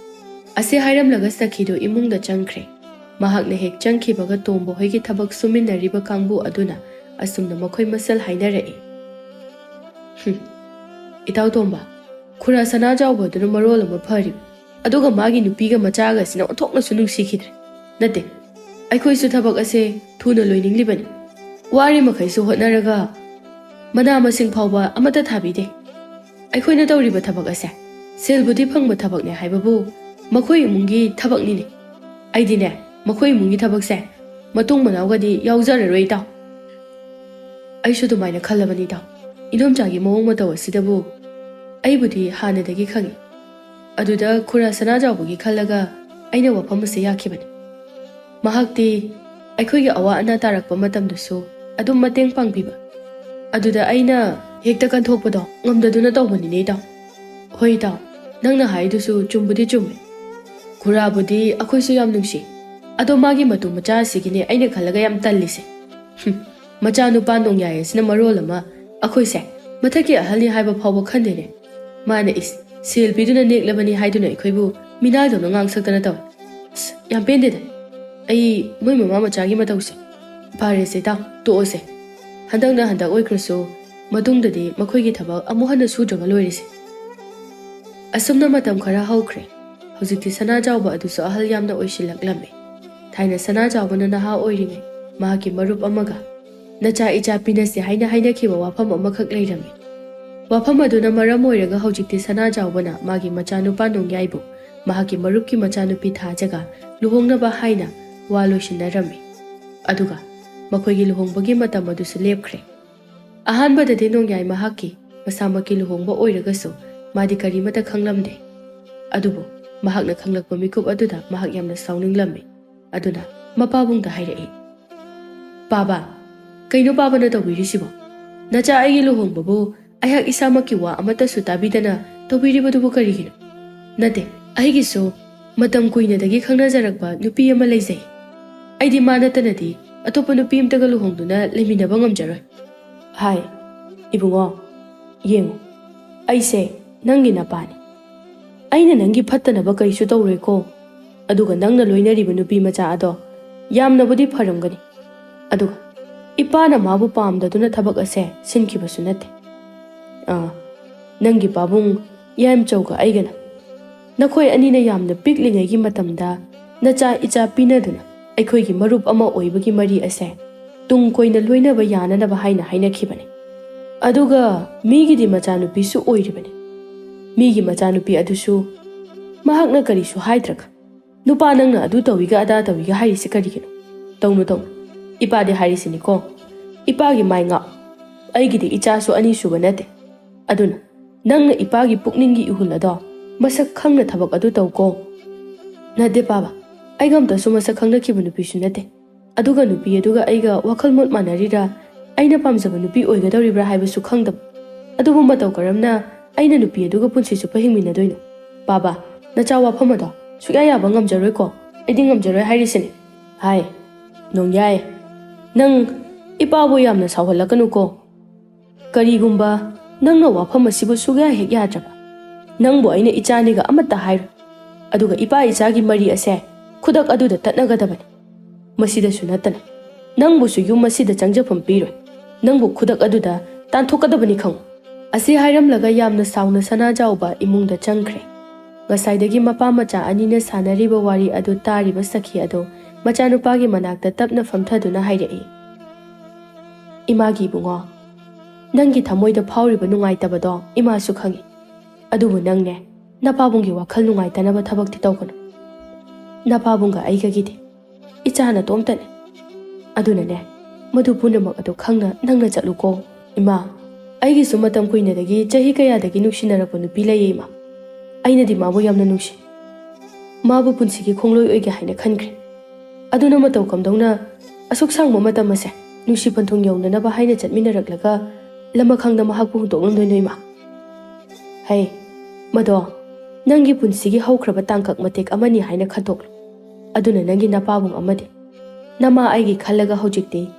ꯑꯁꯤ ꯍꯥꯏꯔꯝꯂꯒ ꯁꯈꯤꯗꯨ ꯏꯃꯨꯡꯗ ꯆꯪꯈ꯭ꯔꯦ꯫ ꯃꯍꯥꯛꯅ ꯍꯦꯛ ꯆꯪꯈꯤꯕꯒ ꯇꯣꯝꯕ ꯍꯣꯏꯒꯤ ꯊꯕꯛ ꯁꯨꯃꯤꯟꯅꯔꯤꯕ ꯀꯥꯡꯕꯨ ꯑꯗꯨꯅ ꯑꯁꯨꯝꯅ ꯃꯈꯣꯏ ꯃꯁꯦꯜ ꯍꯥꯏꯅꯔꯛꯏ, "ꯍꯨꯝ, ꯏꯇꯥꯎ ꯇꯣꯝꯕ, ꯈꯨꯔꯥ ꯁꯅꯥꯖꯥꯎꯕ ꯑꯗꯨꯅ ꯃꯔꯣꯜ ꯑꯃ ꯐꯔꯤꯕ, ꯑꯗꯨꯒ ꯃꯥꯒꯤ ꯅꯨꯄꯤꯒ ꯃꯆꯥꯒꯁꯤꯅ ꯑꯣꯟꯊꯣꯛꯅꯁꯨ ꯅꯨꯡꯁꯤꯈꯤꯗ꯭ꯔꯦ꯫ ꯅꯠꯇꯦ, ꯑꯩꯈꯣꯏꯁꯨ ꯊꯕꯛ ꯑꯁꯦ ꯊꯨꯅ ꯂꯣꯏꯅꯤꯡꯂꯤꯕꯅꯤ꯫ ꯋꯥꯔꯤ ꯃꯈꯩꯁꯨ ꯍꯣꯠꯅꯔꯒ ꯃꯅꯥ ꯃꯁꯤꯡ ꯐꯥꯎꯕ ꯑꯃꯠꯇ ꯊꯥꯕꯤꯗꯦ꯫ ꯑꯩꯈꯣꯏꯅ ꯇꯧꯔꯤꯕ ꯊꯕꯛ ꯑꯁꯦ ꯁꯦꯜꯕꯨꯗꯤ ꯐꯪꯕ ꯊꯕꯛꯅꯦ ꯍꯥꯏꯕꯕꯨ ꯃꯈꯣꯏ ꯏꯃꯨꯡꯒꯤ ꯊꯕꯛꯅꯤꯅꯦ꯫ ꯑꯩꯗꯤꯅꯦ, ꯃꯈꯣꯏ ꯏꯃꯨꯡꯒꯤ ꯊꯕꯛꯁꯦ ꯃꯇꯨꯡ ꯃꯅꯥꯎꯒꯗꯤ ꯌꯥꯎꯖꯔꯔꯣꯏ ꯏꯇꯥꯎ꯫" "ꯑꯩꯁꯨ ꯑꯗꯨꯃꯥꯏꯅ ꯈꯜꯂꯕꯅꯤ ꯏꯇꯥꯎ꯫ ꯏꯅꯣꯝꯆꯥꯒꯤ ꯃꯑꯣꯡ ꯃꯇꯧ ꯑꯁꯤꯗꯕꯨ ꯑꯩꯕꯨꯗꯤ ꯍꯥꯟꯅꯗꯒꯤ ꯈꯪꯏ꯫" ꯑꯗꯨꯗ ꯈꯨꯔꯥ ꯁꯅꯥꯖꯥꯎꯕꯒꯤ ꯈꯜꯂꯒ ꯑꯩꯅ ꯋꯥꯐꯝ ꯑꯁꯤ ꯌꯥꯈꯤꯕꯅꯤ꯫ ꯃꯍꯥꯛꯇꯤ ꯑꯩꯈꯣꯏꯒꯤ ꯑꯋꯥ ꯑꯅꯥ ꯇꯥꯔꯛꯄ ꯃꯇꯝꯗꯁꯨ ꯑꯗꯨꯝ ꯃꯇꯦꯡ ꯄꯥꯡꯕꯤꯕ꯫ ꯑꯗꯨꯗ ꯑꯩꯅ ꯍꯦꯛꯇ ꯀꯟꯊꯣꯛꯄꯗꯣ ꯉꯝꯗꯗꯨꯅ ꯇꯧꯕꯅꯤꯅꯦ ꯏꯇꯥꯎ꯫ ꯍꯣꯏ ꯏꯇꯥꯎ, ꯅꯪꯅ ꯍꯥꯏꯗꯨꯁꯨ ꯆꯨꯝꯕꯨꯗꯤ ꯆꯨꯝꯃꯦ꯫ ꯈꯨꯔꯥꯕꯨꯗꯤ ꯑꯩꯈꯣꯏꯁꯨ ꯌꯥꯝ ꯅꯨꯡꯁꯤ꯫ ꯑꯗꯣ ꯃꯥꯒꯤ ꯃꯇꯨ ꯃꯆꯥ ꯑꯁꯤꯒꯤꯅꯦ ꯑꯩꯅ ꯈꯜꯂꯒ ꯌꯥꯝ ꯇꯜꯂꯤꯁꯦ꯫ ꯍꯨꯝ, ꯃꯆꯥꯅꯨꯄꯥ ꯅꯣꯡꯌꯥꯏ ꯑꯁꯤꯅ ꯃꯔꯣꯜ ꯑꯃ ꯑꯩꯈꯣꯏꯁꯦ ꯃꯊꯛꯀꯤ ꯑꯍꯜꯅꯤ ꯍꯥꯏꯕ ꯐꯥꯎꯕ ꯈꯟꯗꯦꯅꯦ꯫ ꯃꯥꯅ ꯏꯁ, ꯁꯦꯜ ꯄꯤꯗꯨꯅ ꯅꯦꯛꯂꯕꯅꯤ ꯍꯥꯏꯗꯨꯅ ꯑꯩꯈꯣꯏꯕꯨ ꯃꯤꯅꯥꯏꯗꯧꯅ ꯉꯥꯡꯁꯛꯇꯅ ꯇꯧꯏ꯫ ꯑꯁ, ꯌꯥꯝ ꯄꯦꯟꯗꯦꯗ꯫ ꯑꯩ ꯃꯣꯏ ꯃꯃꯥ ꯃꯆꯥꯒꯤ ꯃꯇꯧꯁꯦ꯫ ꯐꯔꯦꯁꯦ ꯏꯇꯥꯎ, ꯇꯣꯛꯑꯁꯦ꯫ ꯍꯟꯗꯛꯅ ꯍꯟꯗꯛ ꯑꯣꯏꯈ꯭ꯔꯁꯨ ꯃꯇꯨꯡꯗꯗꯤ ꯃꯈꯣꯏꯒꯤ ꯊꯕꯛ ꯑꯃꯨꯛ ꯍꯟꯅ ꯁꯨꯗ꯭ꯔꯒ ꯂꯣꯏꯔꯦꯁꯦ꯫ ꯑꯁꯨꯝꯅ ꯃꯇꯝ ꯈꯔ ꯍꯧꯈ꯭ꯔꯦ꯫ ꯍꯧꯖꯤꯛꯇꯤ ꯁꯅꯥꯖꯥꯎꯕ ꯑꯗꯨꯁꯨ ꯑꯍꯜ ꯌꯥꯝꯅ ꯑꯣꯏꯁꯤꯜꯂꯛꯂꯝꯃꯤ꯫ ꯊꯥꯏꯅ ꯁꯅꯥꯖꯥꯎꯕꯅ ꯅꯍꯥ ꯑꯣꯏꯔꯤꯉꯩ ꯃꯍꯥꯛꯀꯤ ꯃꯔꯨꯞ ꯑꯃꯒ ꯅꯆꯥ ꯏꯆꯥ ꯄꯤꯅꯁꯦ ꯍꯥꯏꯅ ꯍꯥꯏꯅꯈꯤꯕ ꯋꯥꯐꯝ ꯑꯃꯈꯛ ꯂꯩꯔꯝꯃꯤ꯫ ꯋꯥꯐꯝ ꯑꯗꯨꯅ ꯃꯔꯝ ꯑꯣꯏꯔꯒ ꯍꯧꯖꯤꯛꯇꯤ ꯁꯅꯥꯖꯥꯎꯕꯅ ꯃꯥꯒꯤ ꯃꯆꯥꯅꯨꯄꯥ ꯅꯣꯡꯌꯥꯏꯕꯨ ꯃꯍꯥꯛꯀꯤ ꯃꯔꯨꯞꯀꯤ ꯃꯆꯥꯅꯨꯄꯤ ꯊꯥꯖꯒ ꯂꯨꯍꯣꯡꯅꯕ ꯍꯥꯏꯅ ꯋꯥ ꯂꯣꯏꯁꯤꯟꯅꯔꯝꯃꯤ꯫ ꯑꯗꯨꯒ ꯃꯈꯣꯏꯒꯤ ꯂꯨꯍꯣꯡꯕꯒꯤ ꯃꯇꯝ ꯑꯗꯨꯁꯨ ꯂꯦꯞꯈ꯭ꯔꯦ꯫ ꯑꯍꯥꯟꯕꯗꯗꯤ ꯅꯣꯡꯌꯥꯏ ꯃꯍꯥꯛꯀꯤ ꯃꯁꯥꯃꯛꯀꯤ ꯂꯨꯍꯣꯡꯕ ꯑꯣꯏꯔꯒꯁꯨ ꯃꯥꯗꯤ ꯀꯔꯤꯃꯠꯇ ꯈꯪꯂꯝꯗꯦ꯫ ꯑꯗꯨꯕꯨ ꯃꯍꯥꯛꯅ ꯈꯪꯂꯛꯄ ꯃꯤꯀꯨꯞ ꯑꯗꯨꯗ ꯃꯍꯥꯛ ꯌꯥꯝꯅ ꯁꯥꯎꯅꯤꯡꯂꯝꯃꯤ꯫ ꯑꯗꯨꯅ ꯃꯄꯥꯕꯨꯡꯗ ꯍꯥꯏꯔꯛꯏ, "ꯄꯥꯕ, ꯀꯩꯅꯣ ꯄꯥꯕꯅ ꯇꯧꯕꯤꯔꯤꯁꯤꯕꯣ? ꯅꯆꯥ ꯑꯩꯒꯤ ꯂꯨꯍꯣꯡꯕꯕꯨ ꯑꯩꯍꯥꯛ ꯏꯁꯥꯃꯛꯀꯤ ꯋꯥ ꯑꯃꯠꯇꯁꯨ ꯇꯥꯕꯤꯗꯅ ꯇꯧꯕꯤꯔꯤꯕꯗꯨꯕꯨ ꯀꯔꯤꯒꯤꯅꯣ?" "ꯅꯠꯇꯦ, ꯑꯩꯒꯤꯁꯨ ꯃꯇꯝ ꯀꯨꯏꯅꯗꯒꯤ ꯈꯪꯅꯖꯔꯛꯄ ꯅꯨꯄꯤ ꯑꯃ ꯂꯩꯖꯩ꯫ ꯑꯩꯗꯤ ꯃꯥ ꯅꯠꯇꯅꯗꯤ ꯑꯇꯣꯞꯄ ꯅꯨꯄꯤ ꯑꯃꯇꯒ ꯂꯨꯍꯣꯡꯗꯨꯅ ꯂꯩꯃꯤꯟꯅꯕ ꯉꯝꯖꯔꯣꯏ꯫" "ꯍꯥꯏ, ꯏꯕꯨꯡꯉꯣ, ꯌꯦꯡꯉꯨ, ꯑꯩꯁꯦ ꯅꯪꯒꯤ ꯅꯄꯥꯅꯤ꯫ ꯑꯩꯅ ꯅꯪꯒꯤ ꯐꯠꯇꯅꯕ ꯀꯔꯤꯁꯨ ꯇꯧꯔꯣꯏꯀꯣ꯫ ꯑꯗꯨꯒ ꯅꯪꯅ ꯂꯣꯏꯅꯔꯤꯕ ꯅꯨꯄꯤ ꯃꯆꯥ ꯑꯗꯣ ꯌꯥꯝꯅꯕꯨꯗꯤ ꯐꯔꯝꯒꯅꯤ꯫ ꯑꯗꯨꯒ ꯏꯄꯥꯅ ꯃꯥꯕꯨ ꯄꯥꯝꯗꯗꯨꯅ ꯊꯕꯛ ꯑꯁꯦ ꯁꯤꯟꯈꯤꯕꯁꯨ ꯅꯠꯇꯦ꯫ ꯑꯥ, ꯅꯪꯒꯤ ꯄꯥꯕꯨꯡ ꯌꯥꯏꯃꯆꯧꯒ ꯑꯩꯒꯅ ꯅꯈꯣꯏ ꯑꯅꯤꯅ ꯌꯥꯝꯅ ꯄꯤꯛꯂꯤꯉꯩꯒꯤ ꯃꯇꯝꯗ ꯅꯆꯥ ꯏꯆꯥ ꯄꯤꯅꯗꯨꯅ ꯑꯩꯈꯣꯏꯒꯤ ꯃꯔꯨꯞ ꯑꯃ ꯑꯣꯏꯕꯒꯤ ꯃꯔꯤ ꯑꯁꯦ ꯇꯨꯡ ꯀꯣꯏꯅ ꯂꯣꯏꯅꯕ ꯌꯥꯅꯅꯕ ꯍꯥꯏꯅ ꯍꯥꯏꯅꯈꯤꯕꯅꯤ꯫ ꯑꯗꯨꯒ ꯃꯤꯒꯤꯗꯤ ꯃꯆꯥꯅꯨꯄꯤꯁꯨ ꯑꯣꯏꯔꯤꯕꯅꯤ꯫ ꯃꯤꯒꯤ ꯃꯆꯥꯅꯨꯄꯤ ꯑꯗꯨꯁꯨ ꯃꯍꯥꯛꯅ ꯀꯔꯤꯁꯨ ꯍꯥꯏꯗ꯭ꯔꯒ, "ꯅꯨꯄꯥ ꯅꯪꯅ ꯑꯗꯨ ꯇꯧꯏꯒ ꯑꯗꯥ ꯇꯧꯏꯒ ꯍꯥꯏꯔꯤꯁꯤ ꯀꯔꯤꯒꯤꯅꯣ? ꯇꯧꯅꯨ, ꯇꯧꯅꯨ꯫ ꯏꯄꯥꯗꯤ ꯍꯥꯏꯔꯤꯁꯤꯅꯤꯀꯣ꯫ ꯏꯄꯥꯒꯤ ꯃꯥꯏ ꯉꯥꯛ꯫ ꯑꯩꯒꯤꯗꯤ ꯏꯆꯥꯁꯨ ꯑꯅꯤꯁꯨꯕ ꯅꯠꯇꯦ꯫ ꯑꯗꯨꯅ ꯅꯪꯅ ꯏꯄꯥꯒꯤ ꯄꯨꯛꯅꯤꯡꯒꯤ ꯏꯍꯨꯜ ꯑꯗꯣ ꯃꯁꯛ ꯈꯪꯅ ꯊꯕꯛ ꯑꯗꯨ ꯇꯧꯀꯣ꯫" "ꯅꯠꯇꯦ ꯄꯥꯕ, ꯑꯩꯒ ꯑꯝꯇꯁꯨ ꯃꯁꯛ ꯈꯪꯅꯈꯤꯕ ꯅꯨꯄꯤꯁꯨ ꯅꯠꯇꯦ꯫ ꯑꯗꯨꯒ ꯅꯨꯄꯤ ꯑꯗꯨꯒ ꯑꯩꯒ ꯋꯥꯈꯜ ꯃꯣꯠ ꯃꯥꯟꯅꯔꯤꯔꯥ, ꯑꯩꯅ ꯄꯥꯝꯖꯕ ꯅꯨꯄꯤ ꯑꯣꯏꯒꯗꯧꯔꯤꯕ꯭ꯔꯥ ꯍꯥꯏꯕꯁꯨ ꯈꯪꯗꯕ꯫ ꯑꯗꯨꯕꯨ ꯃꯇꯧ ꯀꯔꯝꯅ ꯑꯩꯅ ꯅꯨꯄꯤ ꯑꯗꯨꯒ ꯄꯨꯟꯁꯤ ꯆꯨꯞꯄ ꯍꯤꯡꯃꯤꯟꯅꯗꯣꯏꯅꯣ? ꯄꯥꯕ, ꯅꯆꯥ ꯋꯥꯐꯝ ꯑꯗꯣ ꯁꯨꯛꯌꯥ ꯌꯥꯕ ꯉꯝꯖꯔꯣꯏꯀꯣ꯫ ꯑꯩꯗꯤ ꯉꯝꯖꯔꯣꯏ ꯍꯥꯏꯔꯤꯁꯤꯅꯤ꯫" "ꯍꯥꯏ, ꯅꯣꯡꯌꯥꯏ, ꯅꯪ ꯏꯄꯥꯕꯨ ꯌꯥꯝꯅ ꯁꯥꯎꯍꯜꯂꯛꯀꯅꯨꯀꯣ꯫ ꯀꯔꯤꯒꯨꯝꯕ ꯅꯪꯅ ꯋꯥꯐꯝ ꯑꯁꯤꯕꯨ ꯁꯨꯛꯌꯥ ꯍꯦꯛ ꯌꯥꯗ꯭ꯔꯕ, ꯅꯪꯕꯨ ꯑꯩꯅ ꯏꯆꯥꯅꯤꯒ ꯑꯃꯠꯇ ꯍꯥꯏꯔꯣꯏ꯫ ꯑꯗꯨꯒ ꯏꯄꯥ ꯏꯆꯥꯒꯤ ꯃꯔꯤ ꯑꯁꯦ ꯈꯨꯗꯛ ꯑꯗꯨꯗ ꯇꯠꯅꯒꯗꯕꯅꯤ꯫ ꯃꯁꯤꯗꯁꯨ ꯅꯠꯇꯅ ꯅꯪꯕꯨꯁꯨ ꯌꯨꯝ ꯑꯁꯤꯗ ꯆꯪꯖꯐꯝ ꯄꯤꯔꯣꯏ꯫ ꯅꯪꯕꯨ ꯈꯨꯗꯛ ꯑꯗꯨꯗ ꯇꯥꯟꯊꯣꯛꯀꯗꯕꯅꯤ ꯈꯪꯉꯨ꯫" ꯑꯁꯤ ꯍꯥꯏꯔꯝꯂꯒ ꯌꯥꯝꯅ ꯁꯥꯎꯅ ꯁꯅꯥꯖꯥꯎꯕ ꯏꯃꯨꯡꯗ ꯆꯪꯈ꯭ꯔꯦ꯫ ꯉꯁꯥꯏꯗꯒꯤ ꯃꯄꯥ ꯃꯆꯥ ꯑꯅꯤꯅ ꯁꯥꯟꯅꯔꯤꯕ ꯋꯥꯔꯤ ꯑꯗꯨ ꯇꯥꯔꯤꯕ ꯁꯈꯤ ꯑꯗꯨ ꯃꯆꯥꯅꯨꯄꯥꯒꯤ ꯃꯅꯥꯛꯇ ꯇꯞꯅ ꯐꯝꯊꯗꯨꯅ ꯍꯥꯏꯔꯛꯏ, "ꯏꯃꯥꯒꯤ ꯏꯕꯨꯡꯉꯣ, ꯅꯪꯒꯤ ꯊꯃꯣꯏꯗ ꯐꯥꯎꯔꯤꯕ ꯅꯨꯡꯉꯥꯏꯇꯕꯗꯣ ꯏꯃꯥꯁꯨ ꯈꯪꯏ꯫ ꯑꯗꯨꯕꯨ ꯅꯪꯅꯦ, ꯅꯄꯥꯕꯨꯡꯒꯤ ꯋꯥꯈꯜ ꯅꯨꯡꯉꯥꯏꯇꯅꯕ ꯊꯕꯛꯇꯤ ꯇꯧꯒꯅꯨ꯫ ꯅꯄꯥꯕꯨꯡꯒ ꯑꯩꯒꯒꯤꯗꯤ ꯏꯆꯥ ꯅꯇꯣꯝꯇꯅꯤ꯫ ꯑꯗꯨꯅꯅꯦ, ꯃꯗꯨ ꯄꯨꯝꯅꯃꯛ ꯑꯗꯨ ꯈꯪꯅ ꯅꯪꯅ ꯆꯠꯂꯨꯀꯣ, ꯏꯃꯥ꯫" ꯑꯩꯒꯤꯁꯨ ꯃꯇꯝ ꯀꯨꯏꯅꯗꯒꯤ, ꯆꯍꯤ ꯀꯌꯥꯗꯒꯤ ꯅꯨꯡꯁꯤꯅꯔꯛꯄ ꯅꯨꯄꯤ ꯂꯩꯌꯦ, ꯏꯃꯥ꯫ ꯑꯩꯅꯗꯤ ꯃꯥꯕꯨ ꯌꯥꯝꯅ ꯅꯨꯡꯁꯤ꯫ ꯃꯥꯕꯨ ꯄꯨꯟꯁꯤꯒꯤ ꯈꯣꯡꯂꯣꯏ ꯑꯣꯏꯒꯦ ꯍꯥꯏꯅ ꯈꯟꯈ꯭ꯔꯦ꯫ ꯑꯗꯨꯅ ꯃꯇꯧ ꯀꯝꯗꯧꯅ ꯑꯁꯨꯛ ꯁꯥꯡꯕ ꯃꯇꯝ ꯑꯁꯦ ꯅꯨꯡꯁꯤ ꯄꯟꯊꯨꯡ ꯌꯧꯅꯅꯕ ꯍꯥꯏꯅ ꯆꯠꯃꯤꯟꯅꯔꯛꯂꯒ ꯂꯃꯈꯥꯡꯗ ꯃꯍꯥꯛꯄꯨ ꯍꯨꯟꯗꯣꯛꯂꯝꯗꯣꯏꯅꯣ, ꯏꯃꯥ? ꯍꯩ, ꯃꯗꯣ ꯅꯪꯒꯤ ꯄꯨꯟꯁꯤꯒꯤ ꯍꯧꯈ꯭ꯔꯕ ꯇꯥꯡꯀꯛ ꯃꯇꯦꯛ ꯑꯃꯅꯤ ꯍꯥꯏꯅ ꯈꯟꯗꯣꯛꯂꯨ꯫ ꯑꯗꯨꯅ ꯅꯪꯒꯤ ꯅꯄꯥꯕꯨꯡ ꯑꯃꯗꯤ ꯅꯃꯥ ꯑꯩꯒꯤ ꯈꯜꯂꯒ ꯍꯧꯖꯤꯛꯇꯤ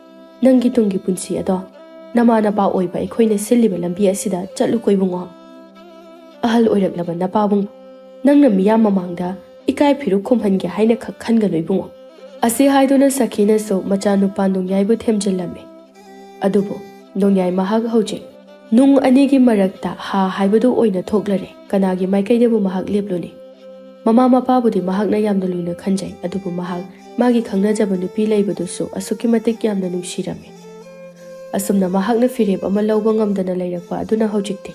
ꯅꯪꯒꯤ ꯇꯨꯡꯒꯤ ꯄꯨꯟꯁꯤ ꯑꯗꯣ ꯅꯃꯥ ꯅꯄꯥ ꯑꯣꯏꯕ ꯑꯩꯈꯣꯏꯅ ꯁꯤꯜꯂꯤꯕ ꯂꯝꯕꯤ ꯑꯁꯤꯗ ꯆꯠꯂꯨꯀꯣ, ꯏꯕꯨꯡꯉꯣ꯫ ꯑꯍꯜ ꯑꯣꯏꯔꯛꯂꯕ ꯅꯄꯥꯕꯨꯡ ꯅꯪꯅ ꯃꯤꯌꯥꯝ ꯃꯃꯥꯡꯗ ꯏꯀꯥꯏ ꯐꯤꯔꯨꯛ ꯈꯨꯝꯍꯟꯒꯦ ꯍꯥꯏꯅ ꯈꯛ ꯈꯟꯒꯅꯨ, ꯏꯕꯨꯡꯉꯣ꯫ ꯑꯁꯤ ꯍꯥꯏꯗꯨꯅ ꯁꯈꯤꯅꯁꯨ ꯃꯆꯥꯅꯨꯄꯥ ꯅꯣꯡꯌꯥꯏꯕꯨ ꯊꯦꯝꯖꯤꯜꯂꯝꯃꯤ꯫ ꯑꯗꯨꯕꯨ ꯅꯣꯡꯌꯥꯏ ꯃꯍꯥꯛ ꯍꯧꯖꯤꯛ ꯅꯨꯡ ꯑꯅꯤꯒꯤ ꯃꯔꯛꯇ ꯍꯥ ꯍꯥꯏꯕꯗꯨ ꯑꯣꯏꯅ ꯊꯣꯛꯂꯔꯦ꯫ ꯀꯅꯥꯒꯤ ꯃꯥꯏꯀꯩꯗꯕꯨ ꯃꯍꯥꯛ ꯂꯦꯞꯂꯨꯅꯤ? ꯃꯃꯥ ꯃꯄꯥꯕꯨꯗꯤ ꯃꯍꯥꯛꯅ ꯌꯥꯝꯅ ꯂꯨꯅ ꯈꯟꯖꯩ, ꯑꯗꯨꯕꯨ ꯃꯍꯥꯛ ꯃꯥꯒꯤ ꯈꯪꯅꯖꯕ ꯅꯨꯄꯤ ꯂꯩꯕꯗꯨꯁꯨ ꯑꯁꯨꯛꯀꯤ ꯃꯇꯤꯛ ꯌꯥꯝꯅ ꯅꯨꯡꯁꯤꯔꯝꯃꯤ꯫ ꯑꯁꯨꯝꯅ ꯃꯍꯥꯛꯅ ꯐꯤꯔꯦꯞ ꯑꯃ ꯂꯧꯕ ꯉꯝꯗꯅ ꯂꯩꯔꯛꯄ ꯑꯗꯨꯅ ꯍꯧꯖꯤꯛꯇꯤ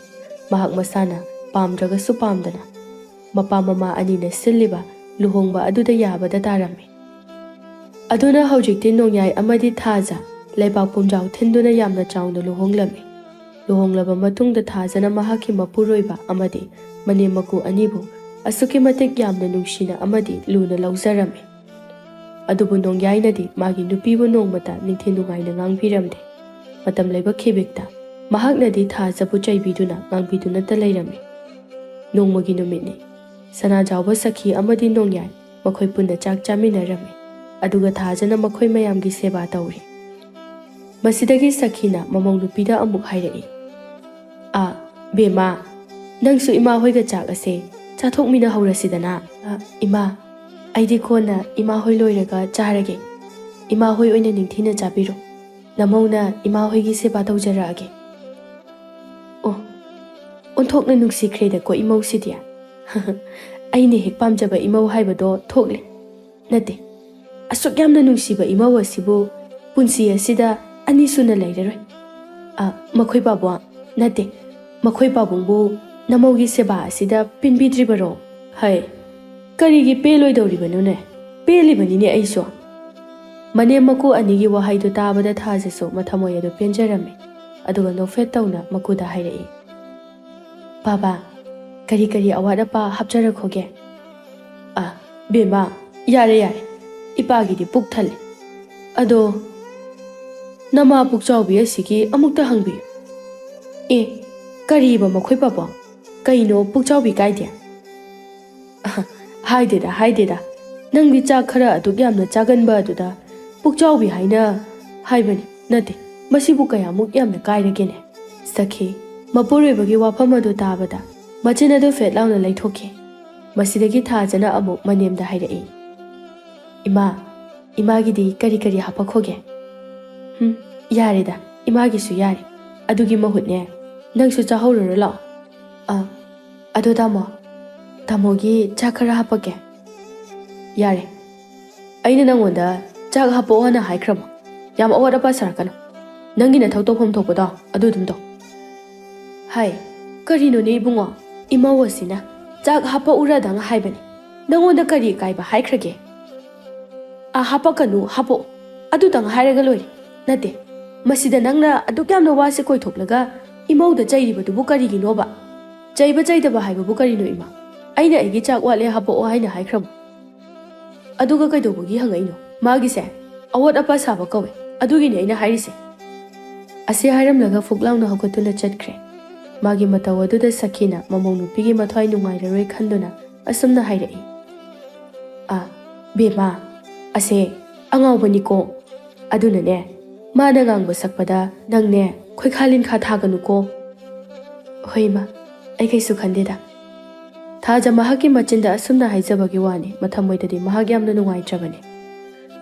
ꯃꯍꯥꯛ ꯃꯁꯥꯅ ꯄꯥꯝꯗ꯭ꯔꯒꯁꯨ ꯄꯥꯝꯗꯅ ꯃꯄꯥ ꯃꯃꯥ ꯑꯅꯤꯅ ꯁꯤꯜꯂꯤꯕ ꯂꯨꯍꯣꯡꯕ ꯑꯗꯨꯗ ꯌꯥꯕꯗ ꯇꯥꯔꯝꯃꯤ꯫ ꯑꯗꯨꯅ ꯍꯧꯖꯤꯛꯇꯤ ꯅꯣꯡꯌꯥꯏ ꯑꯃꯗꯤ ꯊꯥꯖ ꯂꯩꯕꯥꯛ ꯄꯨꯝꯖꯥꯎ ꯊꯤꯟꯗꯨꯅ ꯌꯥꯝꯅ ꯆꯥꯎꯅ ꯂꯨꯍꯣꯡꯂꯝꯃꯤ꯫ ꯂꯨꯍꯣꯡꯂꯕ ꯃꯇꯨꯡꯗ ꯊꯥꯖꯅ ꯃꯍꯥꯛꯀꯤ ꯃꯄꯨꯔꯣꯏꯕ ꯑꯃꯗꯤ ꯃꯅꯦꯝ ꯃꯀꯨ ꯑꯅꯤꯕꯨ ꯑꯁꯨꯛꯀꯤ ꯃꯇꯤꯛ ꯌꯥꯝꯅ ꯅꯨꯡꯁꯤꯅ ꯑꯃꯗꯤ ꯂꯨꯅ ꯂꯧꯖꯔꯝꯃꯤ꯫ ꯑꯗꯨꯕꯨ ꯅꯣꯡꯌꯥꯏꯅꯗꯤ ꯃꯥꯒꯤ ꯅꯨꯄꯤꯕꯨ ꯅꯣꯡꯃꯇ ꯅꯤꯡꯊꯤ ꯅꯨꯡꯉꯥꯏꯅ ꯉꯥꯡꯕꯤꯔꯝꯗꯦ꯫ ꯃꯇꯝ ꯂꯩꯕ ꯈꯤꯕꯤꯛꯇ ꯃꯍꯥꯛꯅꯗꯤ ꯊꯥꯖꯕꯨ ꯆꯩꯕꯤꯗꯨꯅ ꯉꯥꯡꯕꯤꯗꯨꯅꯇ ꯂꯩꯔꯝꯃꯤ꯫ ꯅꯣꯡꯃꯒꯤ ꯅꯨꯃꯤꯠꯅꯤ꯫ ꯁꯅꯥꯖꯥꯎꯕ ꯁꯈꯤ ꯑꯃꯗꯤ ꯅꯣꯡꯌꯥꯏ ꯃꯈꯣꯏ ꯄꯨꯟꯅ ꯆꯥꯛ ꯆꯥꯃꯤꯟꯅꯔꯝꯃꯤ꯫ ꯑꯗꯨꯒ ꯊꯥꯖꯅ ꯃꯈꯣꯏ ꯃꯌꯥꯝꯒꯤ ꯁꯦꯕꯥ ꯇꯧꯔꯤ꯫ ꯃꯁꯤꯗꯒꯤ ꯁꯈꯤꯅ ꯃꯃꯧ ꯅꯨꯄꯤꯗ ꯑꯃꯨꯛ ꯍꯥꯏꯔꯛꯏ, "ꯑꯥ, ꯕꯦꯝꯃ, ꯅꯪꯁꯨ ꯏꯃꯥ ꯍꯣꯏꯒ ꯆꯥꯛ ꯑꯁꯦ ꯆꯥꯊꯣꯛꯃꯤꯟꯅꯍꯧꯔꯁꯤꯗꯅ?" "ꯑ, ꯏꯃꯥ, ꯑꯩꯗꯤ ꯀꯣꯟꯅ ꯏꯃꯥ ꯍꯣꯏ ꯂꯣꯏꯔꯒ ꯆꯥꯔꯒꯦ꯫ ꯏꯃꯥ ꯍꯣꯏ ꯑꯣꯏꯅ ꯅꯤꯡꯊꯤꯅ ꯆꯥꯕꯤꯔꯣ꯫ ꯅꯃꯧꯅ ꯏꯃꯥ ꯍꯣꯏꯒꯤ ꯁꯦꯕꯥ ꯇꯧꯖꯔꯛꯑꯒꯦ꯫" ꯑꯣ, ꯑꯣꯟꯊꯣꯛꯅ ꯅꯨꯡꯁꯤꯈ꯭ꯔꯦꯗꯀꯣ ꯏꯃꯧꯁꯤꯗꯤ꯫ ꯑꯩꯅ ꯍꯦꯛ ꯄꯥꯝꯖꯕ ꯏꯃꯧ ꯍꯥꯏꯕꯗꯣ ꯊꯣꯛꯂꯦ꯫ ꯅꯠꯇꯦ, ꯑꯁꯨꯛ ꯌꯥꯝꯅ ꯅꯨꯡꯁꯤꯕ ꯏꯃꯧ ꯑꯁꯤꯕꯨ ꯄꯨꯟꯁꯤ ꯑꯁꯤꯗ ꯑꯅꯤꯁꯨꯅ ꯂꯩꯔꯔꯣꯏ꯫ ꯑ, ꯃꯈꯣꯏ ꯄꯥꯕꯨꯡ, ꯅꯠꯇꯦ, ꯃꯈꯣꯏ ꯄꯥꯕꯨꯡꯕꯨ ꯅꯃꯧꯒꯤ ꯁꯦꯕꯥ ꯑꯁꯤꯗ ꯄꯦꯟꯕꯤꯗ꯭ꯔꯤꯕꯔꯣ? ꯍꯩ, ꯀꯔꯤꯒꯤ ꯄꯦꯜꯂꯣꯏꯗꯧꯔꯤꯕꯅꯣꯅꯦ? ꯄꯦꯜꯂꯤꯕꯅꯤꯅꯦ ꯑꯩꯁꯨ꯫ ꯃꯅꯦꯝ ꯃꯀꯨ ꯑꯅꯤꯒꯤ ꯋꯥꯍꯩꯗꯨ ꯇꯥꯕꯗ ꯊꯥꯖꯁꯨ ꯃꯊꯃꯣꯏ ꯑꯗꯨ ꯄꯦꯟꯖꯔꯝꯃꯤ꯫ ꯑꯗꯨꯒ ꯅꯣꯛꯐꯦꯠ ꯇꯧꯅ ꯃꯀꯨꯗ ꯍꯥꯏꯔꯛꯏ, "ꯕꯥꯕꯥ, ꯀꯔꯤ ꯀꯔꯤ ꯑꯋꯥꯠ ꯑꯄꯥ ꯍꯥꯞꯆꯔꯛꯈꯣꯒꯦ?" "ꯑ, ꯕꯦꯝꯃ, ꯌꯥꯔꯦ ꯌꯥꯔꯦ, ꯏꯄꯥꯒꯤꯗꯤ ꯄꯨꯛ ꯊꯜꯂꯦ꯫ ꯑꯗꯣ ꯅꯃꯥ ꯄꯨꯛꯆꯥꯎꯕꯤ ꯑꯁꯤꯒꯤ ꯑꯃꯨꯛꯇ ꯍꯪꯕꯤꯌꯨ꯫ ꯑꯦ, ꯀꯔꯤꯕ ꯃꯈꯣꯏ ꯄꯥꯕꯣ? ꯀꯩꯅꯣ ꯄꯨꯛꯆꯥꯎꯕꯤ ꯀꯥꯏꯗꯦ?" "ꯑꯍ, ꯍꯥꯏꯗꯦꯗ, ꯍꯥꯏꯗꯦꯗ꯫ ꯅꯪꯗꯤ ꯆꯥꯛ ꯈꯔ ꯑꯗꯨꯛ ꯌꯥꯝꯅ ꯆꯥꯒꯟꯕ ꯑꯗꯨꯗ ꯄꯨꯛꯆꯥꯎꯕꯤ ꯍꯥꯏꯅ ꯍꯥꯏꯕꯅꯤ꯫ ꯅꯠꯇꯦ, ꯃꯁꯤꯕꯨ ꯀꯌꯥꯃꯨꯛ ꯌꯥꯝꯅ ꯀꯥꯏꯔꯒꯦꯅꯦ?" ꯁꯈꯤ ꯃꯄꯨꯔꯣꯏꯕꯒꯤ ꯋꯥꯐꯝ ꯑꯗꯨ ꯇꯥꯕꯗ ꯃꯆꯤꯟ ꯑꯗꯨ ꯐꯦꯠ ꯂꯥꯎꯅ ꯂꯩꯊꯣꯛꯈꯤ꯫ ꯃꯁꯤꯗꯒꯤ ꯊꯥꯖꯅ ꯑꯃꯨꯛ ꯃꯅꯦꯝꯗ ꯍꯥꯏꯔꯛꯏ, "ꯏꯃꯥ, ꯏꯃꯥꯒꯤꯗꯤ ꯀꯔꯤ ꯀꯔꯤ ꯍꯥꯄꯛꯈꯣꯒꯦ?" "ꯍꯨꯝ, ꯌꯥꯔꯦꯗ, ꯏꯃꯥꯒꯤꯁꯨ ꯌꯥꯔꯦ꯫ ꯑꯗꯨꯒꯤ ꯃꯍꯨꯠꯅꯦ, ꯅꯪꯁꯨ ꯆꯥꯍꯧꯔꯨꯔꯣ ꯂꯥꯛꯑꯣ꯫ ꯑ, ꯑꯗꯣ ꯇꯥꯃꯣ, ꯇꯥꯃꯣꯒꯤ ꯆꯥꯛ ꯈꯔ ꯍꯥꯄꯛꯀꯦ꯫" "ꯌꯥꯔꯦ, ꯑꯩꯅ ꯅꯪꯉꯣꯟꯗ ꯆꯥꯛ ꯍꯥꯄꯛꯑꯣꯅ ꯍꯥꯏꯈ꯭ꯔꯕꯣ? ꯌꯥꯝ ꯑꯋꯥꯠ ꯑꯄꯥ ꯁꯥꯔꯛꯀꯅꯨ꯫ ꯅꯪꯒꯤ ꯅꯊꯧ ꯇꯧꯐꯝ ꯊꯣꯛꯄꯗꯣ ꯑꯗꯨ ꯑꯗꯨꯝ ꯇꯧ꯫" "ꯍꯥꯏ, ꯀꯔꯤꯅꯣꯅꯦ ꯏꯕꯨꯡꯉꯣ? ꯏꯃꯧ ꯑꯁꯤꯅ ꯆꯥꯛ ꯍꯥꯄꯛꯎꯔꯗꯪ ꯍꯥꯏꯕꯅꯤ꯫ ꯅꯪꯉꯣꯟꯗ ꯀꯔꯤ ꯑꯀꯥꯏꯕ ꯍꯥꯏꯈ꯭ꯔꯒꯦ?" "ꯑ, ꯍꯥꯄꯛꯀꯅꯨ, ꯍꯥꯄꯛꯑꯣ꯫ ꯑꯗꯨꯇꯪ ꯍꯥꯏꯔꯒ ꯂꯣꯏꯔꯦ꯫ ꯅꯠꯇꯦ, ꯃꯁꯤꯗ ꯅꯪꯅ ꯑꯗꯨꯛ ꯌꯥꯝꯅ ꯋꯥꯁꯦ ꯀꯣꯏꯊꯣꯛꯂꯒ ꯏꯃꯧꯗ ꯆꯩꯔꯤꯕꯗꯨꯕꯨ ꯀꯔꯤꯒꯤꯅꯣꯕ? ꯆꯩꯕ ꯆꯩꯗꯕ ꯍꯥꯏꯕꯕꯨ ꯀꯔꯤꯅꯣ, ꯏꯃꯥ? ꯑꯩꯅ ꯑꯩꯒꯤ ꯆꯥꯛ ꯋꯥꯠꯂꯦ ꯍꯥꯄꯛꯑꯣ ꯍꯥꯏꯅ ꯍꯥꯏꯈ꯭ꯔꯕꯣ? ꯑꯗꯨꯒ ꯀꯩꯗꯧꯕꯒꯤ ꯍꯪꯉꯛꯏꯅꯣ? ꯃꯥꯒꯤꯁꯦ ꯑꯋꯥꯠ ꯑꯄꯥ ꯁꯥꯕ ꯀꯧꯋꯦ꯫ ꯑꯗꯨꯒꯤꯅꯦ ꯑꯩꯅ ꯍꯥꯏꯔꯤꯁꯦ꯫" ꯑꯁꯤ ꯍꯥꯏꯔꯝꯂꯒ ꯐꯨꯛ ꯂꯥꯎꯅ ꯍꯧꯒꯠꯇꯨꯅ ꯆꯠꯈ꯭ꯔꯦ꯫ ꯃꯥꯒꯤ ꯃꯇꯧ ꯑꯗꯨꯗ ꯁꯈꯤꯅ ꯃꯃꯧ ꯅꯨꯄꯤꯒꯤ ꯃꯊ꯭ꯋꯥꯏ ꯅꯨꯡꯉꯥꯏꯔꯔꯣꯏ ꯈꯟꯗꯨꯅ ꯑꯁꯨꯝꯅ ꯍꯥꯏꯔꯛꯏ, "ꯑ, ꯕꯦꯝꯃ, ꯑꯁꯦ ꯑꯉꯥꯎꯕꯅꯤꯀꯣ꯫ ꯑꯗꯨꯅꯅꯦ, ꯃꯥꯅ ꯉꯥꯡꯕ ꯁꯛꯄꯗ ꯅꯪꯅꯦ ꯈꯣꯏꯈꯥ ꯂꯤꯟꯈꯥ ꯊꯥꯒꯅꯨꯀꯣ꯫" "ꯍꯣꯏ ꯏꯃꯥ, ꯑꯩ ꯀꯩꯁꯨ ꯈꯟꯗꯦꯗ꯫" ꯊꯥꯖ ꯃꯍꯥꯛꯀꯤ ꯃꯆꯤꯟꯗ ꯑꯁꯨꯝꯅ ꯍꯥꯏꯖꯕꯒꯤ ꯋꯥꯅꯤ, ꯃꯊꯃꯣꯏꯗꯗꯤ ꯃꯍꯥꯛ ꯌꯥꯝꯅ ꯅꯨꯡꯉꯥꯏꯇ꯭ꯔꯕꯅꯤ꯫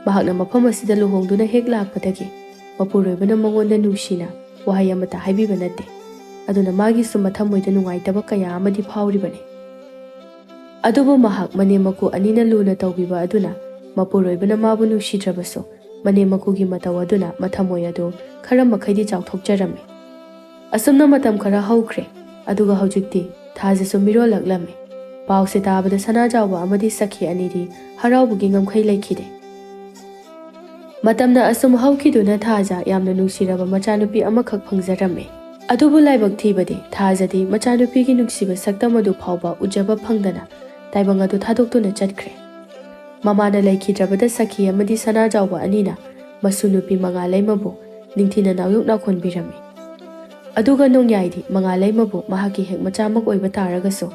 ꯃꯍꯥꯛꯅ ꯃꯐꯝ ꯑꯁꯤꯗ ꯂꯨꯍꯣꯡꯗꯨꯅ ꯍꯦꯛ ꯂꯥꯛꯄꯗꯒꯤ ꯃꯄꯨꯔꯣꯏꯕꯅ ꯃꯉꯣꯟꯗ ꯅꯨꯡꯁꯤꯅ ꯋꯥꯍꯩ ꯑꯃꯠꯇ ꯍꯥꯏꯕꯤꯕ ꯅꯠꯇꯦ꯫ ꯑꯗꯨꯅ ꯃꯥꯒꯤꯁꯨ ꯃꯊꯃꯣꯏꯗ ꯅꯨꯡꯉꯥꯏꯇꯕ ꯀꯌꯥ ꯑꯃꯗꯤ ꯐꯥꯎꯔꯤꯕꯅꯤ꯫ ꯑꯗꯨꯕꯨ ꯃꯍꯥꯛ ꯃꯅꯦꯝ ꯃꯀꯨ ꯑꯅꯤꯅ ꯂꯨꯅ ꯇꯧꯕꯤꯕ ꯑꯗꯨꯅ ꯃꯄꯨꯔꯣꯏꯕꯅ ꯃꯥꯕꯨ ꯅꯨꯡꯁꯤꯗ꯭ꯔꯕꯁꯨ, ꯃꯅꯦꯝ ꯃꯀꯨꯒꯤ ꯃꯇꯧ ꯑꯗꯨꯅ ꯃꯊꯃꯣꯏ ꯑꯗꯨ ꯈꯔ ꯃꯈꯩꯗꯤ ꯆꯥꯎꯊꯣꯛꯆꯔꯝꯃꯤ꯫ ꯑꯁꯨꯝꯅ ꯃꯇꯝ ꯈꯔ ꯍꯧꯈ꯭ꯔꯦ, ꯑꯗꯨꯒ ꯍꯧꯖꯤꯛꯇꯤ ꯊꯥꯖꯁꯨ ꯃꯤꯔꯣꯜꯂꯛꯂꯝꯃꯤ꯫ ꯄꯥꯎꯁꯦ ꯇꯥꯕꯗ ꯁꯅꯥꯖꯥꯎꯕ ꯑꯃꯗꯤ ꯁꯈꯤ ꯑꯅꯤꯗꯤ ꯍꯔꯥꯎꯕꯒꯤ ꯉꯝꯈꯩ ꯂꯩꯈꯤꯗꯦ꯫ ꯃꯇꯝꯅ ꯑꯁꯨꯝ ꯍꯧꯈꯤꯗꯨꯅ ꯊꯥꯖ ꯌꯥꯝꯅ ꯅꯨꯡꯁꯤꯔꯕ ꯃꯆꯥꯅꯨꯄꯤ ꯑꯃꯈꯛ ꯐꯪꯖꯔꯝꯃꯤ꯫ ꯑꯗꯨꯕꯨ ꯂꯥꯏꯕꯛ ꯊꯤꯕꯗꯤ ꯊꯥꯖꯗꯤ ꯃꯆꯥꯅꯨꯄꯤꯒꯤ ꯅꯨꯡꯁꯤꯕ ꯁꯛꯇꯝ ꯑꯗꯨ ꯐꯥꯎꯕ ꯎꯖꯕ ꯐꯪꯗꯅ ꯇꯥꯏꯕꯪ ꯑꯗꯨ ꯊꯥꯗꯣꯛꯇꯨꯅ ꯆꯠꯈ꯭ꯔꯦ꯫ ꯃꯃꯥꯅ ꯂꯩꯈꯤꯗ꯭ꯔꯕꯗ ꯁꯈꯤ ꯑꯃꯗꯤ ꯁꯅꯥꯖꯥꯎꯕ ꯑꯅꯤꯅ ꯃꯁꯨ ꯅꯨꯄꯤ ꯃꯉꯥꯂꯩꯃꯕꯨ ꯅꯤꯡꯊꯤꯅ ꯅꯥꯎꯌꯣꯛ ꯅꯥꯈꯣꯟꯕꯤꯔꯝꯃꯤ꯫ ꯑꯗꯨꯒ ꯅꯣꯡꯌꯥꯏꯗꯤ ꯃꯉꯥꯂꯩꯃꯕꯨ ꯃꯍꯥꯛꯀꯤ ꯍꯦꯛ ꯃꯆꯥꯃꯛ ꯑꯣꯏꯕ ꯇꯥꯔꯒꯁꯨ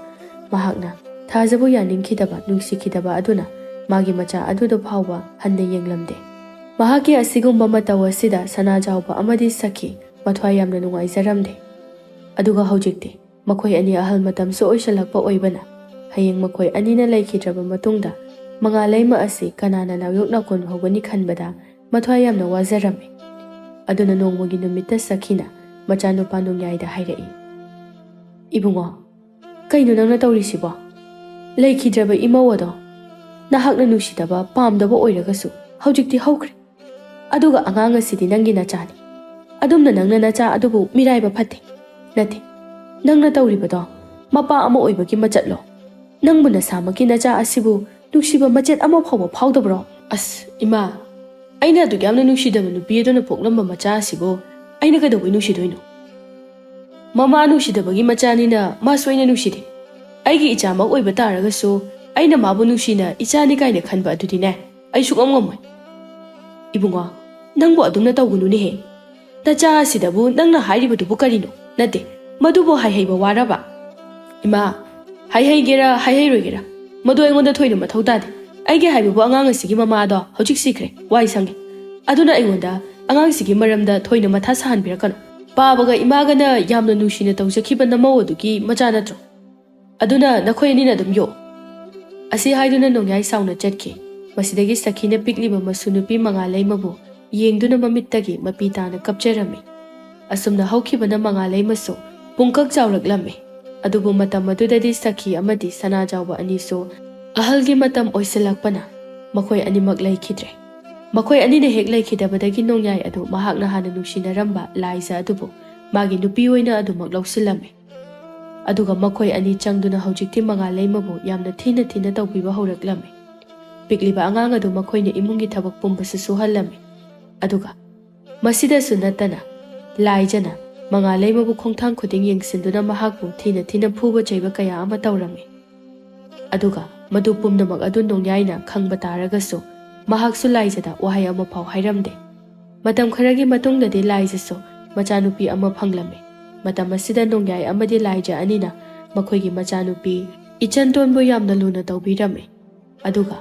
ꯃꯍꯥꯛꯅ ꯊꯥꯖꯕꯨ ꯌꯥꯅꯤꯡꯈꯤꯗꯕ, ꯅꯨꯡꯁꯤꯈꯤꯗꯕ ꯑꯗꯨꯅ ꯃꯥꯒꯤ ꯃꯆꯥ ꯑꯗꯨꯗ ꯐꯥꯎꯕ ꯍꯟꯅ ꯌꯦꯡꯂꯝꯗꯦ꯫ ꯃꯍꯥꯛꯀꯤ ꯑꯁꯤꯒꯨꯝꯕ ꯃꯇꯧ ꯑꯁꯤꯗ ꯁꯅꯥꯖꯥꯎꯕ ꯑꯃꯗꯤ ꯁꯈꯤ ꯃꯊ꯭ꯋꯥꯏ ꯌꯥꯝꯅ ꯅꯨꯡꯉꯥꯏꯖꯔꯝꯗꯦ꯫ ꯑꯗꯨꯒ ꯍꯧꯖꯤꯛꯇꯤ ꯃꯈꯣꯏ ꯑꯅꯤ ꯑꯍꯜ ꯃꯇꯝꯁꯨ ꯑꯣꯏꯁꯜꯂꯛꯄ ꯑꯣꯏꯕꯅ ꯍꯌꯦꯡ ꯃꯈꯣꯏ ꯑꯅꯤꯅ ꯂꯩꯈꯤꯗ꯭ꯔꯕ ꯃꯇꯨꯡꯗ ꯃꯉꯥꯂꯩꯃ ꯑꯁꯤ ꯀꯅꯥꯅ ꯅꯥꯎꯌꯣꯛ ꯅꯥꯀꯣꯟ ꯍꯧꯒꯅꯤ ꯈꯟꯕꯗ ꯃꯊ꯭ꯋꯥꯏ ꯌꯥꯝꯅ ꯋꯥꯖꯔꯝꯃꯤ꯫ ꯑꯗꯨꯅ ꯅꯣꯡꯃꯒꯤ ꯅꯨꯃꯤꯠꯇ ꯁꯈꯤꯅ ꯃꯆꯥꯅꯨꯄꯥ ꯅꯣꯡꯌꯥꯏꯗ ꯍꯥꯏꯔꯛꯏ, "ꯏꯕꯨꯡꯉꯣ, ꯀꯩꯅꯣ ꯅꯪꯅ ꯇꯧꯔꯤꯁꯤꯕꯣ? ꯂꯩꯈꯤꯗ꯭ꯔꯕ ꯏꯃꯧ ꯑꯗꯣ ꯅꯍꯥꯛꯅ ꯅꯨꯡꯁꯤꯗꯕ, ꯄꯥꯝꯗꯕ ꯑꯣꯏꯔꯒꯁꯨ ꯍꯧꯖꯤꯛꯇꯤ ꯍꯧꯈ꯭ꯔꯦ꯫ ꯑꯗꯨꯒ ꯑꯉꯥꯡ ꯑꯁꯤꯗꯤ ꯅꯪꯒꯤ ꯅꯆꯥꯅꯤ꯫ ꯑꯗꯨꯝꯅ ꯅꯪꯅ ꯅꯆꯥ ꯑꯗꯨꯕꯨ ꯃꯤꯔꯥꯏꯕ ꯐꯠꯇꯦ꯫ ꯅꯠꯇꯦ, ꯅꯪꯅ ꯇꯧꯔꯤꯕꯗꯣ ꯃꯄꯥ ꯑꯃ ꯑꯣꯏꯕꯒꯤ ꯃꯆꯠꯂꯣ꯫ ꯅꯪꯕꯨ ꯅꯁꯥꯃꯛꯀꯤ ꯅꯆꯥ ꯑꯁꯤꯕꯨ ꯅꯨꯡꯁꯤꯕ ꯃꯆꯦꯠ ꯑꯃ ꯐꯥꯎꯕ ꯐꯥꯎꯗꯕ꯭ꯔꯣ?" "ꯑꯁ, ꯏꯃꯥ, ꯑꯩꯅ ꯑꯗꯨꯛ ꯌꯥꯝꯅ ꯅꯨꯡꯁꯤꯗꯕ ꯅꯨꯄꯤ ꯑꯗꯨꯅ ꯄꯣꯛꯂꯝꯕ ꯃꯆꯥ ꯑꯁꯤꯕꯨ ꯑꯩꯅ ꯀꯩꯗꯧꯕꯩ ꯅꯨꯡꯁꯤꯗꯣꯏꯅꯣ? ꯃꯃꯥ ꯅꯨꯡꯁꯤꯗꯕꯒꯤ ꯃꯆꯥꯅꯤꯅ ꯃꯥꯁꯨ ꯑꯩꯅ ꯅꯨꯡꯁꯤꯗꯦ꯫ ꯑꯩꯒꯤ ꯏꯆꯥꯃꯛ ꯑꯣꯏꯕ ꯇꯥꯔꯒꯁꯨ ꯑꯩꯅ ꯃꯥꯕꯨ ꯅꯨꯡꯁꯤꯅ ꯏꯆꯥꯅꯤ ꯀꯥꯏꯅ ꯈꯟꯕ ꯑꯗꯨꯗꯤꯅꯦ, ꯑꯩ ꯁꯨꯛꯉꯝ ꯉꯝꯃꯣꯏ꯫ ꯏꯕꯨꯡꯉꯣ, ꯅꯪꯕꯨ ꯑꯗꯨꯝꯅ ꯇꯧꯒꯅꯨꯅꯦꯍꯦ꯫ ꯅꯆꯥ ꯑꯁꯤꯗꯕꯨ ꯅꯪꯅ ꯍꯥꯏꯔꯤꯕꯗꯨꯕꯨ ꯀꯔꯤꯅꯣ? ꯅꯠꯇꯦ, ꯃꯗꯨꯕꯨ ꯍꯥꯏꯍꯩꯕ ꯋꯥꯔꯕ?" "ꯏꯃꯥ, ꯍꯥꯏꯍꯩꯒꯦꯔꯥ ꯍꯥꯏꯍꯩꯔꯣꯏꯒꯦꯔꯥ, ꯃꯗꯨ ꯑꯩꯉꯣꯟꯗ ꯊꯣꯏꯅ ꯃꯊꯧ ꯇꯥꯗꯦ꯫ ꯑꯩꯒꯤ ꯍꯥꯏꯕꯕꯨ ꯑꯉꯥꯡ ꯑꯁꯤꯒꯤ ꯃꯃꯥꯗꯣ ꯍꯧꯖꯤꯛ ꯁꯤꯈ꯭ꯔꯦ, ꯋꯥꯏ ꯁꯪꯉꯦ꯫ ꯑꯗꯨꯅ ꯑꯩꯉꯣꯟꯗ ꯑꯉꯥꯡꯁꯤꯒꯤ ꯃꯔꯝꯗ ꯊꯣꯏꯅ ꯃꯊꯥ ꯁꯥꯍꯟꯕꯤꯔꯛꯀꯅꯨ꯫ ꯄꯥꯕꯒ ꯏꯃꯥꯒꯅ ꯌꯥꯝꯅ ꯅꯨꯡꯁꯤꯅ ꯇꯧꯖꯈꯤꯕ ꯅꯃꯧ ꯑꯗꯨꯒꯤ ꯃꯆꯥ ꯅꯠꯇ꯭ꯔꯣ? ꯑꯗꯨꯅ ꯅꯈꯣꯏ ꯑꯅꯤꯅ ꯑꯗꯨꯝ ꯌꯣꯛ꯫" ꯑꯁꯤ ꯍꯥꯏꯗꯨꯅ ꯅꯣꯡꯌꯥꯏ ꯁꯥꯎꯅ ꯆꯠꯈꯤ꯫ ꯃꯁꯤꯗꯒꯤ ꯁꯈꯤꯅ ꯄꯤꯛꯂꯤꯕ ꯃꯁꯨ ꯅꯨꯄꯤ ꯃꯉꯥꯂꯩꯃꯕꯨ ꯌꯦꯡꯗꯨꯅ ꯃꯃꯤꯠꯇꯒꯤ ꯃꯄꯤ ꯇꯥꯅ ꯀꯞꯆꯔꯝꯃꯤ꯫ ꯑꯁꯨꯝꯅ ꯍꯧꯈꯤꯕꯅ ꯃꯉꯥꯂꯩꯃꯁꯨ ꯄꯨꯡꯀꯛ ꯆꯥꯎꯔꯛꯂꯝꯃꯤ꯫ ꯑꯗꯨꯕꯨ ꯃꯇꯝ ꯑꯗꯨꯗꯗꯤ ꯁꯈꯤ ꯑꯃꯗꯤ ꯁꯅꯥꯖꯥꯎꯕ ꯑꯅꯤꯁꯨ ꯑꯍꯜꯒꯤ ꯃꯇꯝ ꯑꯣꯏꯁꯤꯜꯂꯛꯄꯅ ꯃꯈꯣꯏ ꯑꯅꯤꯃꯛ ꯂꯩꯈꯤꯗ꯭ꯔꯦ꯫ ꯃꯈꯣꯏ ꯑꯅꯤꯅ ꯍꯦꯛ ꯂꯩꯈꯤꯗꯕꯗꯒꯤ ꯅꯣꯡꯌꯥꯏ ꯑꯗꯨ ꯃꯍꯥꯛꯅ ꯍꯥꯟꯅ ꯅꯨꯡꯁꯤꯅꯔꯝꯕ ꯂꯥꯏꯖ ꯑꯗꯨꯕꯨ ꯃꯥꯒꯤ ꯅꯨꯄꯤ ꯑꯣꯏꯅ ꯑꯗꯨꯃꯛ ꯂꯧꯁꯤꯜꯂꯝꯃꯤ꯫ ꯑꯗꯨꯒ ꯃꯈꯣꯏ ꯑꯅꯤ ꯆꯪꯗꯨꯅ ꯍꯧꯖꯤꯛꯇꯤ ꯃꯉꯥꯂꯩꯃꯕꯨ ꯌꯥꯝꯅ ꯊꯤꯅ ꯊꯤꯅ ꯇꯧꯕꯤꯕ ꯍꯧꯔꯛꯂꯝꯃꯤ꯫ ꯄꯤꯛꯂꯤꯕ ꯑꯉꯥꯡ ꯑꯗꯨ ꯃꯈꯣꯏꯅ ꯏꯃꯨꯡꯒꯤ ꯊꯕꯛ ꯄꯨꯝꯕꯁꯨ ꯁꯨꯍꯜꯂꯝꯃꯤ꯫ ꯑꯗꯨꯒ ꯃꯁꯤꯗꯁꯨ ꯅꯠꯇꯅ ꯂꯥꯏꯖꯅ ꯃꯉꯥꯂꯩꯃꯕꯨ ꯈꯣꯡꯊꯥꯡ ꯈꯨꯗꯤꯡ ꯌꯦꯡꯁꯤꯟꯗꯨꯅ ꯃꯍꯥꯛꯄꯨ ꯊꯤꯅ ꯊꯤꯅ ꯐꯨꯕ ꯆꯩꯕ ꯀꯌꯥ ꯑꯃ ꯇꯧꯔꯝꯃꯤ꯫ ꯑꯗꯨꯒ ꯃꯗꯨ ꯄꯨꯝꯅꯃꯛ ꯑꯗꯨ ꯅꯣꯡꯌꯥꯏꯅ ꯈꯪꯕ ꯇꯥꯔꯒꯁꯨ ꯃꯍꯥꯛꯁꯨ ꯂꯥꯏꯖꯗ ꯋꯥꯍꯩ ꯑꯃꯐꯥꯎ ꯍꯥꯏꯔꯝꯗꯦ꯫ ꯃꯇꯝ ꯈꯔꯒꯤ ꯃꯇꯨꯡꯗꯗꯤ ꯂꯥꯏꯖꯁꯨ ꯃꯆꯥꯅꯨꯄꯤ ꯑꯃ ꯐꯪꯂꯝꯃꯤ꯫ ꯃꯇꯝ ꯑꯁꯤꯗ ꯅꯣꯡꯌꯥꯏ ꯑꯃꯗꯤ ꯂꯥꯏꯖ ꯑꯅꯤꯅ ꯃꯈꯣꯏꯒꯤ ꯃꯆꯥꯅꯨꯄꯤ ꯏꯆꯟꯇꯣꯟꯕꯨ ꯌꯥꯝꯅ ꯂꯨꯅ ꯇꯧꯕꯤꯔꯝꯃꯤ꯫ ꯑꯗꯨꯒ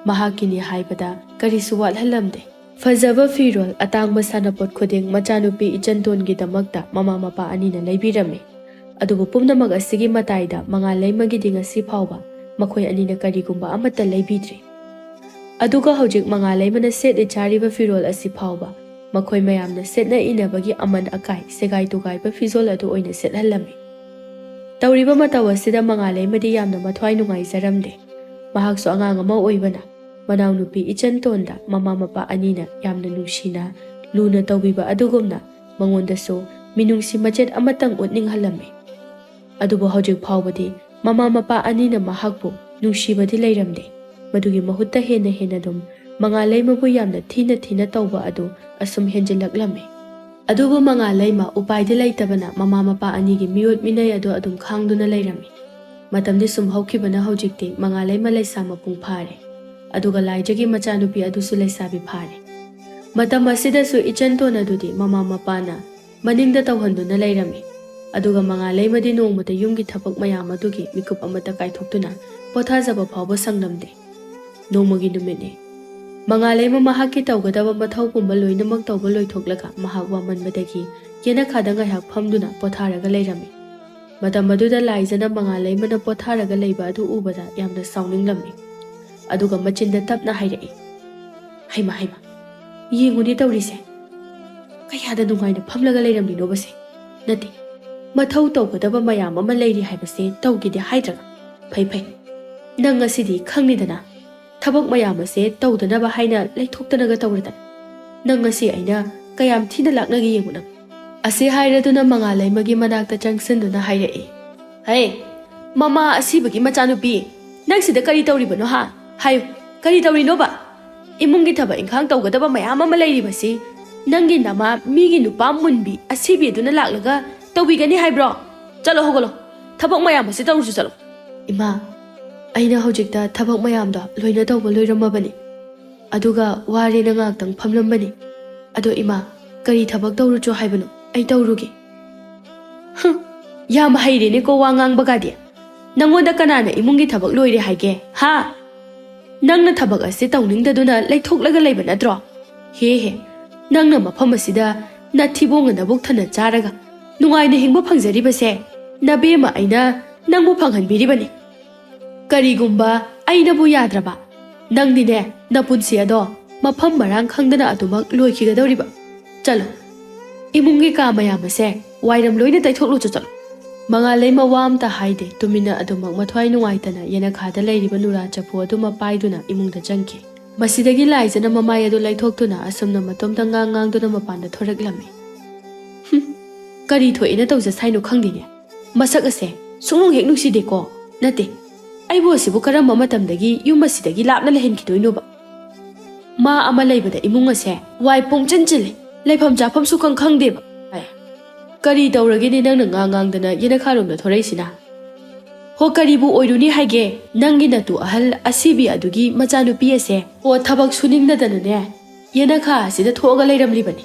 ꯃꯍꯥꯛꯀꯤꯅꯤ ꯍꯥꯏꯕꯗ ꯀꯔꯤꯁꯨ ꯋꯥꯠꯍꯜꯂꯝꯗꯦ꯫ ꯐꯖꯕ ꯐꯤꯔꯣꯜ, ꯑꯇꯥꯡꯕ ꯁꯥꯟꯅꯄꯣꯠ ꯈꯨꯗꯤꯡ ꯃꯆꯥꯅꯨꯄꯤ ꯏꯆꯟꯇꯣꯟꯒꯤꯗꯃꯛꯇ ꯃꯃꯥ ꯃꯄꯥ ꯑꯅꯤꯅ ꯂꯩꯕꯤꯔꯝꯃꯤ꯫ ꯑꯗꯨꯕꯨ ꯄꯨꯝꯅꯃꯛ ꯑꯁꯤꯒꯤ ꯃꯇꯥꯏꯗ ꯃꯉꯥꯂꯩꯃꯒꯤꯗꯤ ꯉꯁꯤ ꯐꯥꯎꯕ ꯃꯈꯣꯏ ꯑꯅꯤꯅ ꯀꯔꯤꯒꯨꯝꯕ ꯑꯃꯠꯇ ꯂꯩꯕꯤꯗ꯭ꯔꯤ꯫ ꯑꯗꯨꯒ ꯍꯧꯖꯤꯛ ꯃꯉꯥꯂꯩꯃꯅ ꯁꯦꯠꯂꯤ ꯆꯥꯔꯤꯕ ꯐꯤꯔꯣꯜ ꯑꯁꯤ ꯐꯥꯎꯕ ꯃꯈꯣꯏ ꯃꯌꯥꯝꯅ ꯁꯦꯠꯅ ꯏꯅꯕꯒꯤ ꯑꯃꯟ ꯑꯀꯥꯏ, ꯁꯦꯒꯥꯏ ꯇꯨꯒꯥꯏꯕ ꯐꯤꯖꯣꯜ ꯑꯗꯨ ꯑꯣꯏꯅ ꯁꯦꯠꯍꯜꯂꯝꯃꯤ꯫ ꯇꯧꯔꯤꯕ ꯃꯇꯧ ꯑꯁꯤꯗ ꯃꯉꯥꯂꯩꯃꯗꯤ ꯌꯥꯝꯅ ꯃꯊ꯭ꯋꯥꯏ ꯅꯨꯡꯉꯥꯏꯖꯔꯝꯗꯦ꯫ ꯃꯍꯥꯛꯁꯨ ꯑꯉꯥꯡ ꯑꯃ ꯑꯣꯏꯕꯅ ꯃꯅꯥꯎꯅꯨꯄꯤ ꯏꯆꯟꯇꯣꯟꯗ ꯃꯃꯥ ꯃꯄꯥ ꯑꯅꯤꯅ ꯌꯥꯝꯅ ꯅꯨꯡꯁꯤꯅ ꯂꯨꯅ ꯇꯧꯕꯤꯕ ꯑꯗꯨꯒꯨꯝꯅ ꯃꯉꯣꯟꯗꯁꯨ ꯃꯤꯅꯨꯡꯁꯤ ꯃꯆꯦꯠ ꯑꯃꯇꯪ ꯎꯠꯅꯤꯡꯍꯜꯂꯝꯃꯤ꯫ ꯑꯗꯨꯕꯨ ꯍꯧꯖꯤꯛ ꯐꯥꯎꯕꯗꯤ ꯃꯃꯥ ꯃꯄꯥ ꯑꯅꯤꯅ ꯃꯍꯥꯛꯄꯨ ꯅꯨꯡꯁꯤꯕꯗꯤ ꯂꯩꯔꯝꯗꯦ꯫ ꯃꯗꯨꯒꯤ ꯃꯍꯨꯠꯇ ꯍꯦꯟꯅ ꯍꯦꯟꯅ ꯑꯗꯨꯝ ꯃꯉꯥꯂꯩꯃꯕꯨ ꯌꯥꯝꯅ ꯊꯤꯅ ꯊꯤꯅ ꯇꯧꯕ ꯑꯗꯨ ꯑꯁꯨꯝ ꯍꯦꯟꯖꯤꯜꯂꯛꯂꯝꯃꯤ꯫ ꯑꯗꯨꯕꯨ ꯃꯉꯥꯂꯩꯃ ꯎꯄꯥꯏꯗꯤ ꯂꯩꯇꯕꯅ ꯃꯃꯥ ꯃꯄꯥ ꯑꯅꯤꯒꯤ ꯃꯤꯑꯣꯠ ꯃꯤꯅꯩ ꯑꯗꯨ ꯑꯗꯨꯝ ꯈꯥꯡꯗꯨꯅ ꯂꯩꯔꯝꯃꯤ꯫ ꯃꯇꯝꯗꯤ ꯁꯨꯝ ꯍꯧꯈꯤꯕꯅ ꯍꯧꯖꯤꯛꯇꯤ ꯃꯉꯥꯂꯩꯃ ꯂꯩꯁꯥ ꯃꯄꯨꯡ ꯐꯥꯔꯦ꯫ ꯑꯗꯨꯒ ꯂꯥꯏꯖꯒꯤ ꯃꯆꯥꯅꯨꯄꯤ ꯑꯗꯨꯁꯨ ꯂꯩꯁꯥꯕꯤ ꯐꯥꯔꯦ꯫ ꯃꯇꯝ ꯑꯁꯤꯗꯁꯨ ꯏꯆꯟꯇꯣꯟ ꯑꯗꯨꯗꯤ ꯃꯃꯥ ꯃꯄꯥꯅ ꯃꯅꯤꯡꯗ ꯇꯧꯍꯟꯗꯨꯅ ꯂꯩꯔꯝꯃꯤ꯫ ꯑꯗꯨꯒ ꯃꯉꯥꯂꯩꯃꯗꯤ ꯅꯣꯡꯃꯇ ꯌꯨꯝꯒꯤ ꯊꯕꯛ ꯃꯌꯥꯝ ꯑꯗꯨꯒꯤ ꯃꯤꯀꯨꯞ ꯑꯃꯠꯇ ꯀꯥꯏꯊꯣꯛꯇꯨꯅ ꯄꯣꯊꯥꯖꯕ ꯐꯥꯎꯕ ꯁꯪꯂꯝꯗꯦ꯫ ꯅꯣꯡꯃꯒꯤ ꯅꯨꯃꯤꯠꯅꯤ꯫ ꯃꯉꯥꯂꯩꯃ ꯃꯍꯥꯛꯀꯤ ꯇꯧꯒꯗꯕ ꯃꯊꯧ ꯄꯨꯝꯕ ꯂꯣꯏꯅꯃꯛ ꯇꯧꯕ ꯂꯣꯏꯊꯣꯛꯂꯒ ꯃꯍꯥꯛ ꯋꯥꯃꯟꯕꯗꯒꯤ ꯌꯦꯅꯈꯥꯗ ꯉꯥꯏꯍꯥꯛ ꯐꯝꯗꯨꯅ ꯄꯣꯊꯥꯔꯒ ꯂꯩꯔꯝꯃꯤ꯫ ꯃꯇꯝ ꯑꯗꯨꯗ ꯂꯥꯏꯖꯅ ꯃꯉꯥꯂꯩꯃꯅ ꯄꯣꯊꯥꯔꯒ ꯂꯩꯕ ꯑꯗꯨ ꯎꯕꯗ ꯌꯥꯝꯅ ꯁꯥꯎꯅꯤꯡꯂꯝꯃꯤ꯫ ꯑꯗꯨꯒ ꯃꯆꯤꯟꯗ ꯇꯞꯅ ꯍꯥꯏꯔꯛꯏ, "ꯍꯩꯃ, ꯍꯩꯃ, ꯌꯦꯡꯉꯨꯅꯦ ꯇꯧꯔꯤꯁꯦ꯫ ꯀꯌꯥꯗ ꯅꯨꯡꯉꯥꯏꯅ ꯐꯝꯂꯒ ꯂꯩꯔꯝꯂꯤꯅꯣꯕꯁꯦ? ꯅꯠꯇꯦ, ꯃꯊꯧ ꯇꯧꯒꯗꯕ ꯃꯌꯥꯝ ꯑꯃ ꯂꯩꯔꯤ ꯍꯥꯏꯕꯁꯦ ꯇꯧꯒꯦꯗꯤ ꯍꯥꯏꯗ꯭ꯔꯒ꯫ ꯐꯩ, ꯐꯩ, ꯅꯪ ꯉꯁꯤꯗꯤ ꯈꯪꯅꯤꯗꯅ, ꯊꯕꯛ ꯃꯌꯥꯝ ꯑꯁꯦ ꯇꯧꯗꯅꯕ ꯍꯥꯏꯅ ꯂꯩꯊꯣꯛꯇꯅꯒ ꯇꯧꯔꯗꯅ꯫ ꯅꯪ ꯉꯁꯤ ꯑꯩꯅ ꯀꯌꯥꯝ ꯊꯤꯅ ꯂꯥꯛꯅꯒꯦ ꯌꯦꯡꯉꯨ ꯅꯪ"꯫ ꯑꯁꯤ ꯍꯥꯏꯔꯗꯨꯅ ꯃꯉꯥꯂꯩꯃꯒꯤ ꯃꯅꯥꯛꯇ ꯆꯪꯁꯤꯟꯗꯨꯅ ꯍꯥꯏꯔꯛꯏ, "ꯍꯦ, ꯃꯃꯥ ꯑꯁꯤꯕꯒꯤ ꯃꯆꯥꯅꯨꯄꯤ, ꯅꯪ ꯁꯤꯗ ꯀꯔꯤ ꯇꯧꯔꯤꯕꯅꯣ ꯍꯥ? ꯍꯥꯏꯌꯨ, ꯀꯔꯤ ꯇꯧꯔꯤꯅꯣꯕ? ꯏꯃꯨꯡꯒꯤ ꯊꯕꯛ ꯏꯪꯈꯥꯡ ꯇꯧꯒꯗꯕ ꯃꯌꯥꯝ ꯑꯃ ꯂꯩꯔꯤꯕꯁꯤ ꯅꯪꯒꯤ ꯅꯃꯥ ꯃꯤꯒꯤ ꯅꯨꯄꯥ ꯃꯨꯟꯕꯤ ꯑꯁꯤꯕꯤ ꯑꯗꯨꯅ ꯂꯥꯛꯂꯒ ꯇꯧꯕꯤꯒꯅꯤ ꯍꯥꯏꯕ꯭ꯔꯣ? ꯆꯠꯂꯣ, ꯍꯧꯒꯠꯂꯣ꯫ ꯊꯕꯛ ꯃꯌꯥꯝ ꯑꯁꯤ ꯇꯧꯔꯨꯁꯨ ꯆꯠꯂꯣ꯫ ꯏꯃꯥ, ꯑꯩꯅ ꯍꯧꯖꯤꯛꯇ ꯊꯕꯛ ꯃꯌꯥꯝꯗꯣ ꯂꯣꯏꯅ ꯇꯧꯕ ꯂꯣꯏꯔꯝꯃꯕꯅꯤ꯫ ꯑꯗꯨꯒ ꯋꯥꯔꯦꯅ ꯉꯥꯏꯍꯥꯛꯇꯪ ꯐꯝꯂꯝꯕꯅꯤ꯫ ꯑꯗꯣ ꯏꯃꯥ, ꯀꯔꯤ ꯊꯕꯛ ꯇꯧꯔꯨꯆꯣ ꯍꯥꯏꯕꯅꯣ? ꯑꯩ ꯇꯧꯔꯨꯒꯦ꯫ ꯍꯨꯝ, ꯌꯥꯝ ꯍꯩꯔꯦꯅꯦꯀꯣ ꯋꯥ ꯉꯥꯡꯕꯒꯗꯤ꯫ ꯅꯪꯉꯣꯟꯗ ꯀꯅꯥꯅ ꯏꯃꯨꯡꯒꯤ ꯊꯕꯛ ꯂꯣꯏꯔꯦ ꯍꯥꯏꯒꯦ, ꯍꯥ? ꯅꯪꯅ ꯊꯕꯛ ꯑꯁꯤ ꯇꯧꯅꯤꯡꯗꯗꯨꯅ ꯂꯩꯊꯣꯛꯂꯒ ꯂꯩꯕ ꯅꯠꯇ꯭ꯔꯣ? ꯍꯦ ꯍꯦ, ꯅꯪꯅ ꯃꯐꯝ ꯑꯁꯤꯗ ꯅꯊꯤꯕꯣꯡꯒ ꯅꯕꯨꯛ ꯊꯟꯅ ꯆꯥꯔꯒ ꯅꯨꯡꯉꯥꯏꯅ ꯍꯤꯡꯕ ꯐꯪꯖꯔꯤꯕꯁꯦ ꯅꯕꯦꯝꯃ ꯑꯩꯅ ꯅꯪꯕꯨ ꯐꯪꯍꯟꯕꯤꯔꯤꯕꯅꯤ꯫ ꯀꯔꯤꯒꯨꯝꯕ ꯑꯩꯅꯕꯨ ꯌꯥꯗ꯭ꯔꯕ, ꯅꯪꯗꯤꯅꯦ ꯅꯄꯨꯟꯁꯤ ꯑꯗꯣ ꯃꯐꯝ ꯃꯔꯥꯡ ꯈꯪꯗꯅ ꯑꯗꯨꯃꯛ ꯂꯣꯏꯈꯤꯒꯗꯧꯔꯤꯕ꯫ ꯆꯠꯂꯣ, ꯏꯃꯨꯡꯒꯤ ꯀꯥ ꯃꯌꯥꯝ ꯑꯁꯦ ꯋꯥꯏꯔꯝ ꯂꯣꯏꯅ ꯇꯩꯊꯣꯛꯂꯨꯆꯣ, ꯆꯠꯂꯣ꯫ ꯃꯉꯥꯜꯂꯩꯃ ꯋꯥ ꯑꯝꯇ ꯍꯥꯏꯗꯦ, ꯇꯨꯃꯤꯟꯅ ꯑꯗꯨꯃꯛ ꯃꯊ꯭ꯋꯥꯏ ꯅꯨꯡꯉꯥꯏꯇꯅ ꯌꯦꯅꯈꯥꯗ ꯂꯩꯔꯤꯕ ꯅꯨꯔꯥ ꯆꯐꯨ ꯑꯗꯨꯃ ꯄꯥꯏꯗꯨꯅ ꯏꯃꯨꯡꯗ ꯆꯪꯈꯤ꯫ ꯃꯁꯤꯗꯒꯤ ꯂꯥꯏꯖꯅ ꯃꯃꯥꯏ ꯑꯗꯨ ꯂꯩꯊꯣꯛꯇꯨꯅ ꯑꯁꯨꯝꯅ ꯃꯇꯣꯝꯇ ꯉꯥꯡ ꯉꯥꯡꯗꯨꯅ ꯃꯄꯥꯟꯗ ꯊꯣꯔꯛꯂꯝꯃꯤ꯫ ꯍꯨꯝ, ꯀꯔꯤ ꯊꯣꯛꯏꯅ ꯇꯧꯖꯁ ꯍꯥꯏꯅꯣ ꯈꯪꯗꯦꯅꯦ꯫ ꯃꯁꯛ ꯑꯁꯦ ꯁꯨꯡꯅꯨꯡ ꯍꯦꯛ ꯅꯨꯡꯁꯤꯗꯦꯀꯣ꯫ ꯅꯠꯇꯦ, ꯑꯩꯕꯨ ꯑꯁꯤꯕꯨ ꯀꯔꯝꯕ ꯃꯇꯝꯗꯒꯤ ꯌꯨꯝ ꯑꯁꯤꯗꯒꯤ ꯂꯥꯞꯅ ꯂꯩꯍꯟꯈꯤꯗꯣꯏꯅꯣꯕ? ꯃꯥ ꯑꯃ ꯂꯩꯕꯗ ꯏꯃꯨꯡ ꯑꯁꯦ ꯋꯥꯏ ꯄꯨꯡꯆꯤꯟ ꯆꯤꯜꯂꯤ, ꯂꯩꯐꯝ ꯆꯥꯐꯝ ꯁꯨꯈꯪ ꯈꯪꯗꯦꯕ꯫ ꯑꯦ, ꯀꯔꯤ ꯇꯧꯔꯒꯦꯅꯦ ꯅꯪꯅ ꯉꯥꯡ ꯉꯥꯡꯗꯅ ꯌꯦꯅꯈꯥꯔꯣꯝꯗ ꯊꯣꯔꯛꯏꯁꯤꯅ? ꯍꯣ, ꯀꯔꯤꯕꯨ ꯑꯣꯏꯔꯨꯅꯤ ꯍꯥꯏꯒꯦ? ꯅꯪꯒꯤ ꯅꯇꯨ ꯑꯍꯜ ꯑꯁꯤꯕꯤ ꯑꯗꯨꯒꯤ ꯃꯆꯥꯅꯨꯄꯤ ꯑꯁꯦ, ꯑꯣ, ꯊꯕꯛ ꯁꯨꯅꯤꯡꯗꯗꯅꯅꯦ ꯌꯦꯅꯈꯥ ꯑꯁꯤꯗ ꯊꯣꯛꯑꯒ ꯂꯩꯔꯝꯂꯤꯕꯅꯤ꯫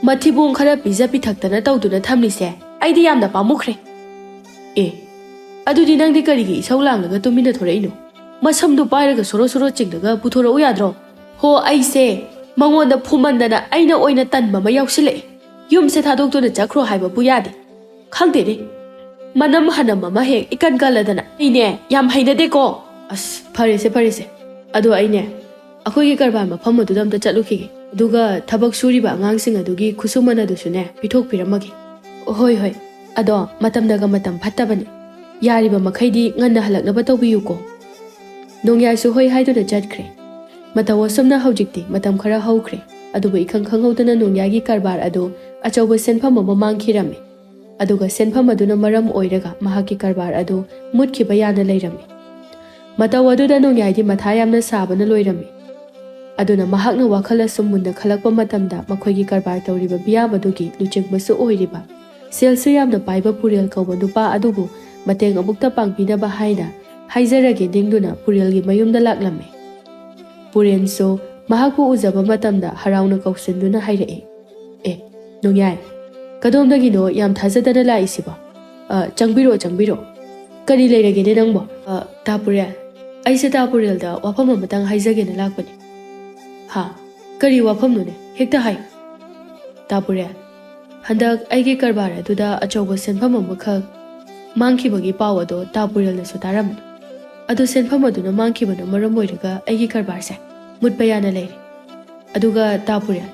ꯃꯊꯤꯕꯣꯡ ꯈꯔ ꯄꯤꯖ ꯄꯤꯊꯛꯇꯅ ꯇꯧꯗꯨꯅ ꯊꯝꯂꯤꯁꯦ ꯑꯩꯗꯤ ꯌꯥꯝꯅ ꯄꯥꯝꯃꯨꯈ꯭ꯔꯦ꯫ ꯑꯦ, ꯑꯗꯨꯗꯤ ꯅꯪꯗꯤ ꯀꯔꯤꯒꯤ ꯏꯁꯧ ꯂꯥꯡꯂꯒ ꯇꯨꯃꯤꯟꯅ ꯊꯣꯔꯛꯏꯅꯣ? ꯃꯁꯝꯗꯨ ꯄꯥꯏꯔꯒ ꯁꯣꯔꯣ ꯁꯣꯔꯣ ꯆꯤꯡꯂꯒ ꯄꯨꯊꯣꯔꯛꯎ ꯌꯥꯗ꯭ꯔꯣ? ꯍꯣ, ꯑꯩꯁꯦ ꯃꯉꯣꯟꯗ ꯐꯨꯃꯟꯗꯅ ꯑꯩꯅ ꯑꯣꯏꯅ ꯇꯟꯕ ꯑꯃ ꯌꯥꯎꯁꯤꯜꯂꯛꯑꯦ꯫ ꯌꯨꯝꯁꯦ ꯊꯥꯗꯣꯛꯇꯨꯅ ꯆꯠꯈ꯭ꯔꯣ ꯍꯥꯏꯕꯕꯨ ꯌꯥꯗꯦ꯫ ꯈꯪꯗꯦꯅꯦ, ꯃꯅꯝ ꯍꯅꯝ ꯑꯃ ꯍꯦꯛ ꯏꯀꯟ ꯀꯜꯂꯗꯅ ꯑꯩꯅꯦ ꯌꯥꯝ ꯍꯩꯅꯗꯦꯀꯣ꯫ ꯑꯁ, ꯐꯔꯦꯁꯦ, ꯐꯔꯦꯁꯦ, ꯑꯗꯣ ꯑꯩꯅꯦ ꯑꯩꯈꯣꯏꯒꯤ ꯀꯔꯕꯥꯔ ꯃꯐꯝ ꯑꯗꯨꯗ ꯑꯝꯇ ꯆꯠꯂꯨꯈꯤꯒꯦ, ꯑꯗꯨꯒ ꯊꯕꯛ ꯁꯨꯔꯤꯕ ꯑꯉꯥꯡꯁꯤꯡ ꯑꯗꯨꯒꯤ ꯈꯨꯠꯁꯨꯃꯟ ꯑꯗꯨꯁꯨꯅꯦ ꯄꯤꯊꯣꯛꯄꯤꯔꯝꯃꯒꯦ꯫ ꯍꯣꯏ, ꯍꯣꯏ, ꯑꯗꯣ ꯃꯇꯝꯅꯒ ꯃꯇꯝ ꯐꯠꯇꯕꯅꯦ, ꯌꯥꯔꯤꯕ ꯃꯈꯩꯗꯤ ꯉꯟꯅ ꯍꯜꯂꯛꯅꯕ ꯇꯧꯕꯤꯌꯨꯀꯣ꯫ ꯅꯣꯡꯌꯥꯏꯁꯨ ꯍꯣꯏ ꯍꯥꯏꯗꯨꯅ ꯆꯠꯈ꯭ꯔꯦ꯫ ꯃꯇꯧ ꯑꯁꯨꯝꯅ ꯍꯧꯖꯤꯛꯇꯤ ꯃꯇꯝ ꯈꯔ ꯍꯧꯈ꯭ꯔꯦ, ꯑꯗꯨꯕꯨ ꯏꯈꯪ ꯈꯪꯍꯧꯗꯅ ꯅꯣꯡꯌꯥꯏꯒꯤ ꯀꯔꯕꯥꯔ ꯑꯗꯨ ꯑꯆꯧꯕ ꯁꯦꯟꯐꯝ ꯑꯃ ꯃꯥꯡꯈꯤꯔꯝꯃꯤ꯫ ꯑꯗꯨꯒ ꯁꯦꯟꯐꯝ ꯑꯗꯨꯅ ꯃꯔꯝ ꯑꯣꯏꯔꯒ ꯃꯍꯥꯛꯀꯤ ꯀꯔꯕꯥꯔ ꯑꯗꯨ ꯃꯨꯠꯈꯤꯕ ꯌꯥꯅ ꯂꯩꯔꯝꯃꯤ꯫ ꯃꯇꯧ ꯑꯗꯨꯗ ꯅꯣꯡꯌꯥꯏꯗꯤ ꯃꯊꯥ ꯌꯥꯝꯅ ꯁꯥꯕꯅ ꯂꯣꯏꯔꯝꯃꯤ꯫ ꯑꯗꯨꯅ ꯃꯍꯥꯛꯅ ꯋꯥꯈꯜ ꯑꯁꯨꯝ ꯃꯨꯟꯅ ꯈꯜꯂꯛꯄ ꯃꯇꯝꯗ, ꯃꯈꯣꯏꯒꯤ ꯀꯔꯕꯥꯔ ꯇꯧꯔꯤꯕ ꯃꯤꯌꯥꯝ ꯑꯗꯨꯒꯤ ꯂꯨꯆꯤꯡꯕꯁꯨ ꯑꯣꯏꯔꯤꯕ, ꯁꯦꯜꯁꯨ ꯌꯥꯝꯅ ꯄꯥꯏꯕ ꯄꯨꯔꯦꯜ ꯀꯧꯕ ꯅꯨꯄꯥ ꯑꯗꯨꯕꯨ ꯃꯇꯦꯡ ꯑꯃꯨꯛꯇ ꯄꯥꯡꯕꯤꯅꯕ ꯍꯥꯏꯅ ꯍꯥꯏꯖꯔꯒꯦ ꯅꯤꯡꯗꯨꯅ ꯄꯨꯔꯦꯜꯒꯤ ꯃꯌꯨꯝꯗ ꯂꯥꯛꯂꯝꯃꯤ꯫ ꯄꯨꯔꯦꯜꯁꯨ ꯃꯍꯥꯛꯄꯨ ꯎꯖꯕ ꯃꯇꯝꯗ ꯍꯔꯥꯎꯅ ꯀꯧꯁꯤꯟꯗꯨꯅ ꯍꯥꯏꯔꯛꯏ, "ꯑꯦ, ꯅꯣꯡꯌꯥꯏ, ꯀꯗꯣꯝꯗꯒꯤꯅꯣ ꯌꯥꯝ ꯊꯥꯖꯗꯅ ꯂꯥꯛꯏꯁꯤꯕꯣ? ꯑ, ꯆꯪꯕꯤꯔꯛꯑꯣ, ꯆꯪꯕꯤꯔꯛꯑꯣ꯫ ꯀꯔꯤ ꯂꯩꯔꯒꯦꯅꯦ ꯅꯪꯕꯣ?" "ꯑ, ꯇꯥ ꯄꯨꯔꯦꯜ, ꯑꯩꯁꯦ ꯇꯥ ꯄꯨꯔꯦꯜꯗ ꯋꯥꯐꯝ ꯑꯃꯇꯪ ꯍꯥꯏꯖꯒꯦꯅ ꯂꯥꯛꯄꯅꯤ꯫" "ꯍꯥ? ꯀꯔꯤ ꯋꯥꯐꯝꯅꯣꯅꯦ? ꯍꯦꯛꯇ ꯍꯥꯏꯌꯨ꯫" "ꯇꯥ ꯄꯨꯔꯦꯜ, ꯍꯟꯗꯛ ꯑꯩꯒꯤ ꯀꯔꯕꯥꯔ ꯑꯗꯨꯗ ꯑꯆꯧꯕ ꯁꯦꯟꯐꯝ ꯑꯃꯈꯛ ꯃꯥꯡꯈꯤꯕꯒꯤ ꯄꯥꯎ ꯑꯗꯣ ꯇꯥ ꯄꯨꯔꯦꯜꯅꯁꯨ ꯇꯥꯔꯝꯃꯤ꯫ ꯑꯗꯣ ꯁꯦꯟꯐꯝ ꯑꯗꯨꯅ ꯃꯥꯡꯈꯤꯕꯅ ꯃꯔꯝ ꯑꯣꯏꯔꯒ ꯑꯩꯒꯤ ꯀꯔꯕꯥꯔꯁꯦ ꯃꯨꯠꯄ ꯌꯥꯅ ꯂꯩꯔꯦ꯫ ꯑꯗꯨꯒ ꯇꯥ ꯄꯨꯔꯦꯜ,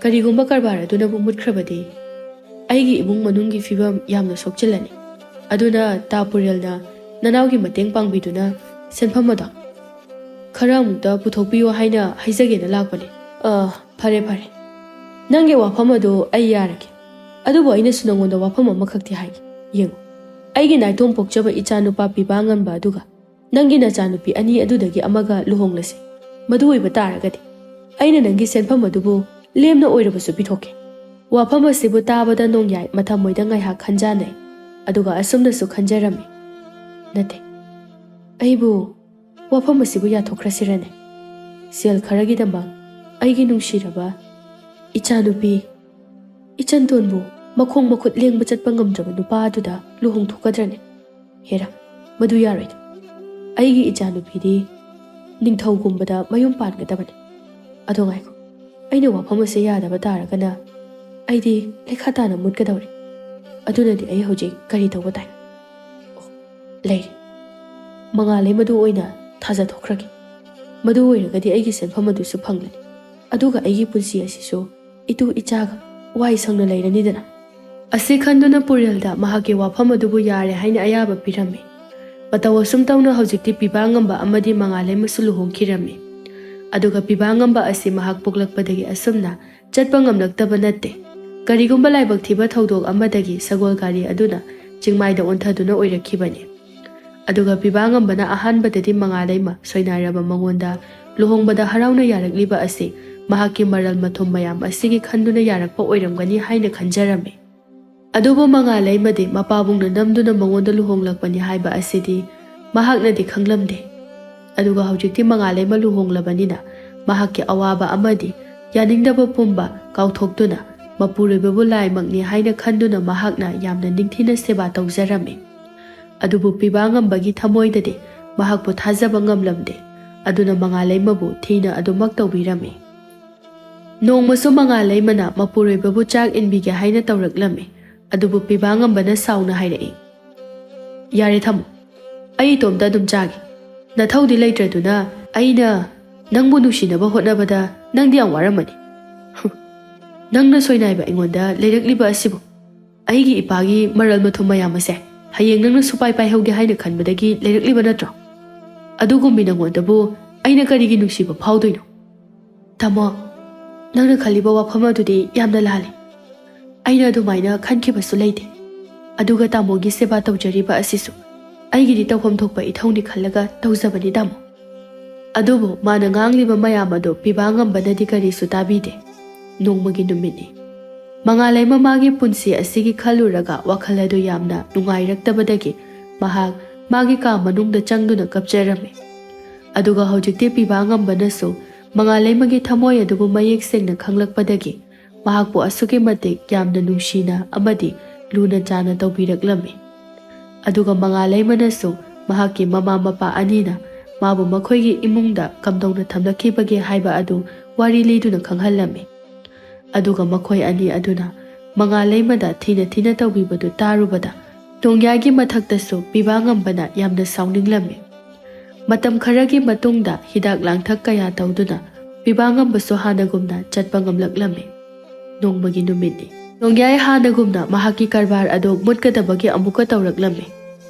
ꯀꯔꯤꯒꯨꯝꯕ ꯀꯔꯕꯥꯔ ꯑꯗꯨꯅꯕꯨ ꯃꯨꯠꯈ꯭ꯔꯕꯗꯤ ꯑꯩꯒꯤ ꯏꯃꯨꯡ ꯃꯅꯨꯡꯒꯤ ꯐꯤꯕꯝ ꯌꯥꯝꯅ ꯁꯣꯛꯆꯤꯜꯂꯅꯤ꯫ ꯑꯗꯨꯅ ꯇꯥ ꯄꯨꯔꯦꯜꯅ ꯅꯅꯥꯎꯒꯤ ꯃꯇꯦꯡ ꯄꯥꯡꯕꯤꯗꯨꯅ ꯁꯦꯟꯐꯝ ꯑꯗꯣ ꯈꯔ ꯑꯃꯨꯛꯇ ꯄꯨꯊꯣꯛꯄꯤꯌꯨ ꯍꯥꯏꯅ ꯍꯥꯏꯖꯒꯦꯅ ꯂꯥꯛꯄꯅꯤ꯫" "ꯑ, ꯐꯔꯦ, ꯐꯔꯦ꯫ ꯅꯪꯒꯤ ꯋꯥꯐꯝ ꯑꯗꯨ ꯑꯩ ꯌꯥꯔꯒꯦ꯫ ꯑꯗꯨꯕꯨ ꯑꯩꯅꯁꯨ ꯅꯉꯣꯟꯗ ꯋꯥꯐꯝ ꯑꯃꯈꯛꯇꯤ ꯍꯥꯏꯒꯦ꯫ ꯌꯦꯡꯉꯨ, ꯑꯩꯒꯤ ꯅꯥꯏꯇꯣꯝ ꯄꯣꯛꯆꯕ ꯏꯆꯥꯅꯨꯄꯥ ꯄꯤꯕꯥ ꯉꯝꯕ ꯑꯗꯨꯒ ꯅꯪꯒꯤ ꯅꯆꯥꯅꯨꯄꯤ ꯑꯅꯤ ꯑꯗꯨꯗꯒꯤ ꯑꯃꯒ ꯂꯨꯍꯣꯡꯂꯁꯤ꯫ ꯃꯗꯨ ꯑꯣꯏꯕ ꯇꯥꯔꯒꯗꯤ ꯑꯩꯅ ꯅꯪꯒꯤ ꯁꯦꯟꯐꯝ ꯑꯗꯨꯕꯨ ꯂꯦꯝꯅ ꯑꯣꯏꯔꯕꯁꯨ ꯄꯤꯊꯣꯛꯀꯦ꯫" ꯋꯥꯐꯝ ꯑꯁꯤꯕꯨ ꯇꯥꯕꯗ ꯅꯣꯡꯌꯥꯏ ꯃꯊꯃꯣꯏꯗ ꯉꯥꯏꯍꯥꯛ ꯈꯟꯖꯥꯅꯩ꯫ ꯑꯗꯨꯒ ꯑꯁꯨꯝꯅꯁꯨ ꯈꯟꯖꯔꯝꯃꯤ, "ꯅꯠꯇꯦ, ꯑꯩꯕꯨ ꯋꯥꯐꯝ ꯑꯁꯤꯕꯨ ꯌꯥꯊꯣꯛꯈ꯭ꯔꯁꯤꯔꯅꯦ? ꯁꯦꯜ ꯈꯔꯒꯤꯗꯃꯛ ꯑꯩꯒꯤ ꯅꯨꯡꯁꯤꯔꯕ ꯏꯆꯥꯅꯨꯄꯤ ꯏꯆꯟꯇꯣꯟꯕꯨ ꯃꯈꯣꯡ ꯃꯈꯨꯠ ꯂꯦꯡꯕ ꯆꯠꯄ ꯉꯝꯗ꯭ꯔꯕ ꯅꯨꯄꯥ ꯑꯗꯨꯗ ꯂꯨꯍꯣꯡꯊꯣꯛꯀꯗ꯭ꯔꯅꯦ? ꯍꯦꯔꯥ, ꯃꯗꯨ ꯌꯥꯔꯣꯏꯗ꯫ ꯑꯩꯒꯤ ꯏꯆꯥꯅꯨꯄꯤꯗꯤ ꯅꯤꯡꯊꯧꯒꯨꯝꯕꯗ ꯃꯌꯨꯝ ꯄꯥꯟꯒꯗꯕꯅꯤ꯫ ꯑꯗꯣ ꯉꯥꯏꯈꯣ, ꯑꯩꯅ ꯋꯥꯐꯝ ꯑꯁꯤ ꯌꯥꯗꯕ ꯇꯥꯔꯒꯅ ꯑꯩꯗꯤ ꯂꯩꯈꯥ ꯇꯥꯅ ꯃꯨꯠꯀꯗꯧꯔꯤ꯫ ꯑꯗꯨꯅꯗꯤ ꯑꯩ ꯍꯧꯖꯤꯛ ꯀꯔꯤ ꯇꯧꯕ ꯇꯥꯏ? ꯑꯣ, ꯂꯩꯔꯦ꯫ ꯃꯉꯥꯜꯂꯩ ꯃꯗꯨ ꯑꯣꯏꯅ ꯊꯥꯖꯊꯣꯛꯈ꯭ꯔꯒꯦ꯫ ꯃꯗꯨ ꯑꯣꯏꯔꯒꯗꯤ ꯑꯩꯒꯤ ꯁꯦꯟꯐꯝ ꯑꯗꯨꯁꯨ ꯐꯪꯂꯅꯤ꯫ ꯑꯗꯨꯒ ꯑꯩꯒꯤ ꯄꯨꯟꯁꯤ ꯑꯁꯤꯁꯨ ꯏꯇꯨ ꯏꯆꯥꯒ ꯋꯥꯏ ꯁꯪꯅ ꯂꯩꯔꯅꯤꯗꯅ꯫" ꯑꯁꯤ ꯈꯟꯗꯨꯅ ꯄꯨꯔꯦꯜꯗ ꯃꯍꯥꯛꯀꯤ ꯋꯥꯐꯝ ꯑꯗꯨꯕꯨ ꯌꯥꯔꯦ ꯍꯥꯏꯅ ꯑꯌꯥꯕ ꯄꯤꯔꯝꯃꯤ꯫ ꯃꯇꯧ ꯑꯁꯨꯝ ꯇꯧꯅ ꯍꯧꯖꯤꯛꯇꯤ ꯄꯤꯕꯥ ꯉꯝꯕ ꯑꯃꯗꯤ ꯃꯉꯥꯜꯂꯩꯃꯁꯨ ꯂꯨꯍꯣꯡꯈꯤꯔꯝꯃꯤ꯫ ꯑꯗꯨꯒ ꯄꯤꯕꯥ ꯉꯝꯕ ꯑꯁꯤ ꯃꯍꯥꯛ ꯄꯣꯛꯂꯛꯄꯗꯒꯤ ꯑꯁꯨꯝꯅ ꯆꯠꯄ ꯉꯝꯂꯛꯇꯕ ꯅꯠꯇꯦ꯫ ꯀꯔꯤꯒꯨꯝꯕ ꯂꯥꯏꯕꯛ ꯊꯤꯕ ꯊꯧꯗꯣꯛ ꯑꯃꯗꯒꯤ ꯁꯒꯣꯜ ꯒꯥꯔꯤ ꯑꯗꯨꯅ ꯆꯤꯡꯃꯥꯏꯗ ꯑꯣꯟꯊꯗꯨꯅ ꯑꯣꯏꯔꯛꯈꯤꯕꯅꯤ꯫ ꯑꯗꯨꯒ ꯄꯤꯕꯥꯉꯝꯕꯅ ꯑꯍꯥꯟꯕꯗꯗꯤ ꯃꯉꯥꯂꯩꯃ ꯁꯣꯏꯅꯥꯏꯔꯕ ꯃꯉꯣꯟꯗ ꯂꯨꯍꯣꯡꯕꯗ ꯍꯔꯥꯎꯅ ꯌꯥꯔꯛꯂꯤꯕ ꯑꯁꯤ ꯃꯍꯥꯛꯀꯤ ꯃꯔꯜ ꯃꯊꯨꯝ ꯃꯌꯥꯝ ꯑꯁꯤꯒꯤ ꯈꯟꯗꯨꯅ ꯌꯥꯔꯛꯄ ꯑꯣꯏꯔꯝꯒꯅꯤ ꯍꯥꯏꯅ ꯈꯟꯖꯔꯝꯃꯤ꯫ ꯑꯗꯨꯕꯨ ꯃꯉꯥꯂꯩꯃꯗꯤ ꯃꯄꯥꯕꯨꯡꯅ ꯅꯝꯗꯨꯅ ꯃꯉꯣꯟꯗ ꯂꯨꯍꯣꯡꯂꯛꯄꯅꯤ ꯍꯥꯏꯕ ꯑꯁꯤꯗꯤ ꯃꯍꯥꯛꯅꯗꯤ ꯈꯪꯂꯝꯗꯦ꯫ ꯑꯗꯨꯒ ꯍꯧꯖꯤꯛꯇꯤ ꯃꯉꯥꯂꯩꯃ ꯂꯨꯍꯣꯡꯂꯕꯅꯤꯅ ꯃꯍꯥꯛꯀꯤ ꯑꯋꯥꯕ ꯑꯃꯗꯤ ꯌꯥꯅꯤꯡꯗꯕ ꯄꯨꯝꯕ ꯀꯥꯎꯊꯣꯛꯇꯨꯅ ꯃꯄꯨꯔꯣꯏꯕꯕꯨ ꯂꯥꯏꯃꯛꯅꯤ ꯍꯥꯏꯅ ꯈꯟꯗꯨꯅ ꯃꯍꯥꯛꯅ ꯌꯥꯝꯅ ꯅꯤꯡꯊꯤꯅ ꯁꯦꯕꯥ ꯇꯧꯖꯔꯝꯃꯤ꯫ ꯑꯗꯨꯕꯨ ꯄꯤꯕꯥꯉꯝꯕꯒꯤ ꯊꯃꯣꯏꯗꯗꯤ ꯃꯍꯥꯛꯄꯨ ꯊꯥꯖꯕ ꯉꯝꯂꯝꯗꯦ꯫ ꯑꯗꯨꯅ ꯃꯉꯥꯂꯩꯃꯕꯨ ꯊꯤꯅ ꯑꯗꯨꯃꯛ ꯇꯧꯕꯤꯔꯝꯃꯤ꯫ ꯅꯣꯡꯃꯁꯨ ꯃꯉꯥꯂꯩꯃꯅ ꯃꯄꯨꯔꯣꯏꯕꯕꯨ ꯆꯥꯛ ꯏꯟꯕꯤꯒꯦ ꯍꯥꯏꯅ ꯇꯧꯔꯛꯂꯝꯃꯤ꯫ ꯑꯗꯨꯕꯨ ꯄꯤꯕꯥꯉꯝꯕꯅ ꯁꯥꯎꯅ ꯍꯥꯏꯔꯛꯏ, "ꯌꯥꯔꯦ ꯊꯝꯃꯣ, ꯑꯩ ꯏꯇꯣꯝꯇ ꯑꯗꯨꯝ ꯆꯥꯒꯦ꯫ ꯅꯊꯧꯗꯤ ꯂꯩꯇ꯭ꯔꯗꯨꯅ ꯑꯩꯅ ꯅꯪꯕꯨ ꯅꯨꯡꯁꯤꯅꯕ ꯍꯣꯠꯅꯕꯗ ꯅꯪꯗꯤ ꯌꯥꯝ ꯋꯥꯔꯝꯃꯅꯤ꯫ ꯍꯨꯝ, ꯅꯪꯅ ꯁꯣꯏꯅꯥꯏꯕ ꯑꯩꯉꯣꯟꯗ ꯂꯩꯔꯛꯂꯤꯕ ꯑꯁꯤꯕꯨ ꯑꯩꯒꯤ ꯏꯄꯥꯒꯤ ꯃꯔꯜ ꯃꯊꯨꯝ ꯃꯌꯥꯝ ꯑꯁꯦ ꯍꯌꯦꯡ ꯅꯪꯅ ꯁꯨꯄꯥꯏ ꯄꯥꯏꯍꯧꯒꯦ ꯍꯥꯏꯅ ꯈꯟꯕꯗꯒꯤ ꯂꯩꯔꯛꯂꯤꯕ ꯅꯠꯇ꯭ꯔꯣ? ꯑꯗꯨꯒꯨꯝꯕꯤ ꯅꯉꯣꯟꯗꯕꯨ ꯑꯩꯅ ꯀꯔꯤꯒꯤ ꯅꯨꯡꯁꯤꯕ ꯐꯥꯎꯗꯣꯏꯅꯣ?" "ꯇꯥꯃꯣ, ꯅꯪꯅ ꯈꯜꯂꯤꯕ ꯋꯥꯐꯝ ꯑꯗꯨꯗꯤ ꯌꯥꯝꯅ ꯂꯥꯜꯂꯤ꯫ ꯑꯩꯅ ꯑꯗꯨꯃꯥꯏꯅ ꯈꯟꯈꯤꯕꯁꯨ ꯂꯩꯇꯦ꯫ ꯑꯗꯨꯒ ꯇꯥꯃꯣꯒꯤ ꯁꯦꯕꯥ ꯇꯧꯖꯔꯤꯕ ꯑꯁꯤꯁꯨ ꯑꯩꯒꯤꯗꯤ ꯇꯧꯐꯝ ꯊꯣꯛꯄ ꯏꯊꯧꯅꯤ ꯈꯜꯂꯒ ꯇꯧꯖꯕꯅꯤ ꯇꯥꯃꯣ꯫" ꯑꯗꯨꯕꯨ ꯃꯥꯅ ꯉꯥꯡꯂꯤꯕ ꯃꯌꯥꯝ ꯑꯗꯨ ꯄꯤꯕꯥꯉꯝꯕꯅꯗꯤ ꯀꯔꯤꯁꯨ ꯇꯥꯕꯤꯗꯦ꯫ ꯅꯣꯡꯃꯒꯤ ꯅꯨꯃꯤꯠꯅꯤ꯫ ꯃꯉꯥꯂꯩꯃ ꯃꯥꯒꯤ ꯄꯨꯟꯁꯤ ꯑꯁꯤꯒꯤ ꯈꯜꯂꯨꯔꯒ ꯋꯥꯈꯜ ꯑꯗꯨ ꯌꯥꯝꯅ ꯅꯨꯡꯉꯥꯏꯔꯛꯇꯕꯗꯒꯤ ꯃꯍꯥꯛ ꯃꯥꯒꯤ ꯀꯥ ꯃꯅꯨꯡꯗ ꯆꯪꯗꯨꯅ ꯀꯞꯆꯔꯝꯃꯤ꯫ ꯑꯗꯨꯒ ꯍꯧꯖꯤꯛꯇꯤ ꯄꯤꯕꯥꯉꯝꯕꯅꯁꯨ ꯃꯉꯥꯂꯩꯃꯒꯤ ꯊꯃꯣꯏ ꯑꯗꯨꯕꯨ ꯃꯌꯦꯛ ꯁꯦꯡꯅ ꯈꯪꯂꯛꯄꯗꯒꯤ ꯃꯍꯥꯛꯄꯨ ꯑꯁꯨꯛꯀꯤ ꯃꯇꯤꯛ ꯌꯥꯝꯅ ꯅꯨꯡꯁꯤꯅ ꯑꯃꯗꯤ ꯂꯨꯅ ꯆꯥꯟꯅ ꯇꯧꯕꯤꯔꯛꯂꯝꯃꯤ꯫ ꯑꯗꯨꯒ ꯃꯉꯥꯂꯩꯃꯅꯁꯨ ꯃꯍꯥꯛꯀꯤ ꯃꯃꯥ ꯃꯄꯥ ꯑꯅꯤꯅ ꯃꯥꯕꯨ ꯃꯈꯣꯏꯒꯤ ꯏꯃꯨꯡꯗ ꯀꯝꯗꯧꯅ ꯊꯝꯂꯛꯈꯤꯕꯒꯦ ꯍꯥꯏꯕ ꯑꯗꯨ ꯋꯥꯔꯤ ꯂꯤꯗꯨꯅ ꯈꯪꯍꯜꯂꯝꯃꯤ꯫ ꯑꯗꯨꯒ ꯃꯈꯣꯏ ꯑꯅꯤ ꯑꯗꯨꯅ ꯃꯉꯥꯂꯩꯃꯗ ꯊꯤꯅ ꯊꯤꯅ ꯇꯧꯕꯤꯕꯗꯨ ꯇꯥꯔꯨꯕꯗ ꯅꯣꯡꯌꯥꯏꯒꯤ ꯃꯊꯛꯇꯁꯨ ꯄꯤꯕꯥꯉꯝꯕꯅ ꯌꯥꯝꯅ ꯁꯥꯎꯅꯤꯡꯂꯝꯃꯤ꯫ ꯃꯇꯝ ꯈꯔꯒꯤ ꯃꯇꯨꯡꯗ ꯍꯤꯗꯥꯛ ꯂꯥꯡꯊꯛ ꯀꯌꯥ ꯇꯧꯗꯨꯅ ꯄꯤꯕꯥꯉꯝꯕꯁꯨ ꯍꯥꯟꯅꯒꯨꯝꯅ ꯆꯠꯄ ꯉꯝꯂꯛꯂꯝꯃꯤ꯫ ꯅꯣꯡꯃꯒꯤ ꯅꯨꯃꯤꯠꯅꯤ꯫ ꯅꯣꯡꯌꯥꯏ ꯍꯥꯟꯅꯒꯨꯝꯅ ꯃꯍꯥꯛꯀꯤ ꯀꯔꯕꯥꯔ ꯑꯗꯨ ꯃꯨꯠꯀꯗꯕꯒꯤ ꯑꯃꯨꯛꯀ ꯇꯧꯔꯛꯂꯝꯃꯤ꯫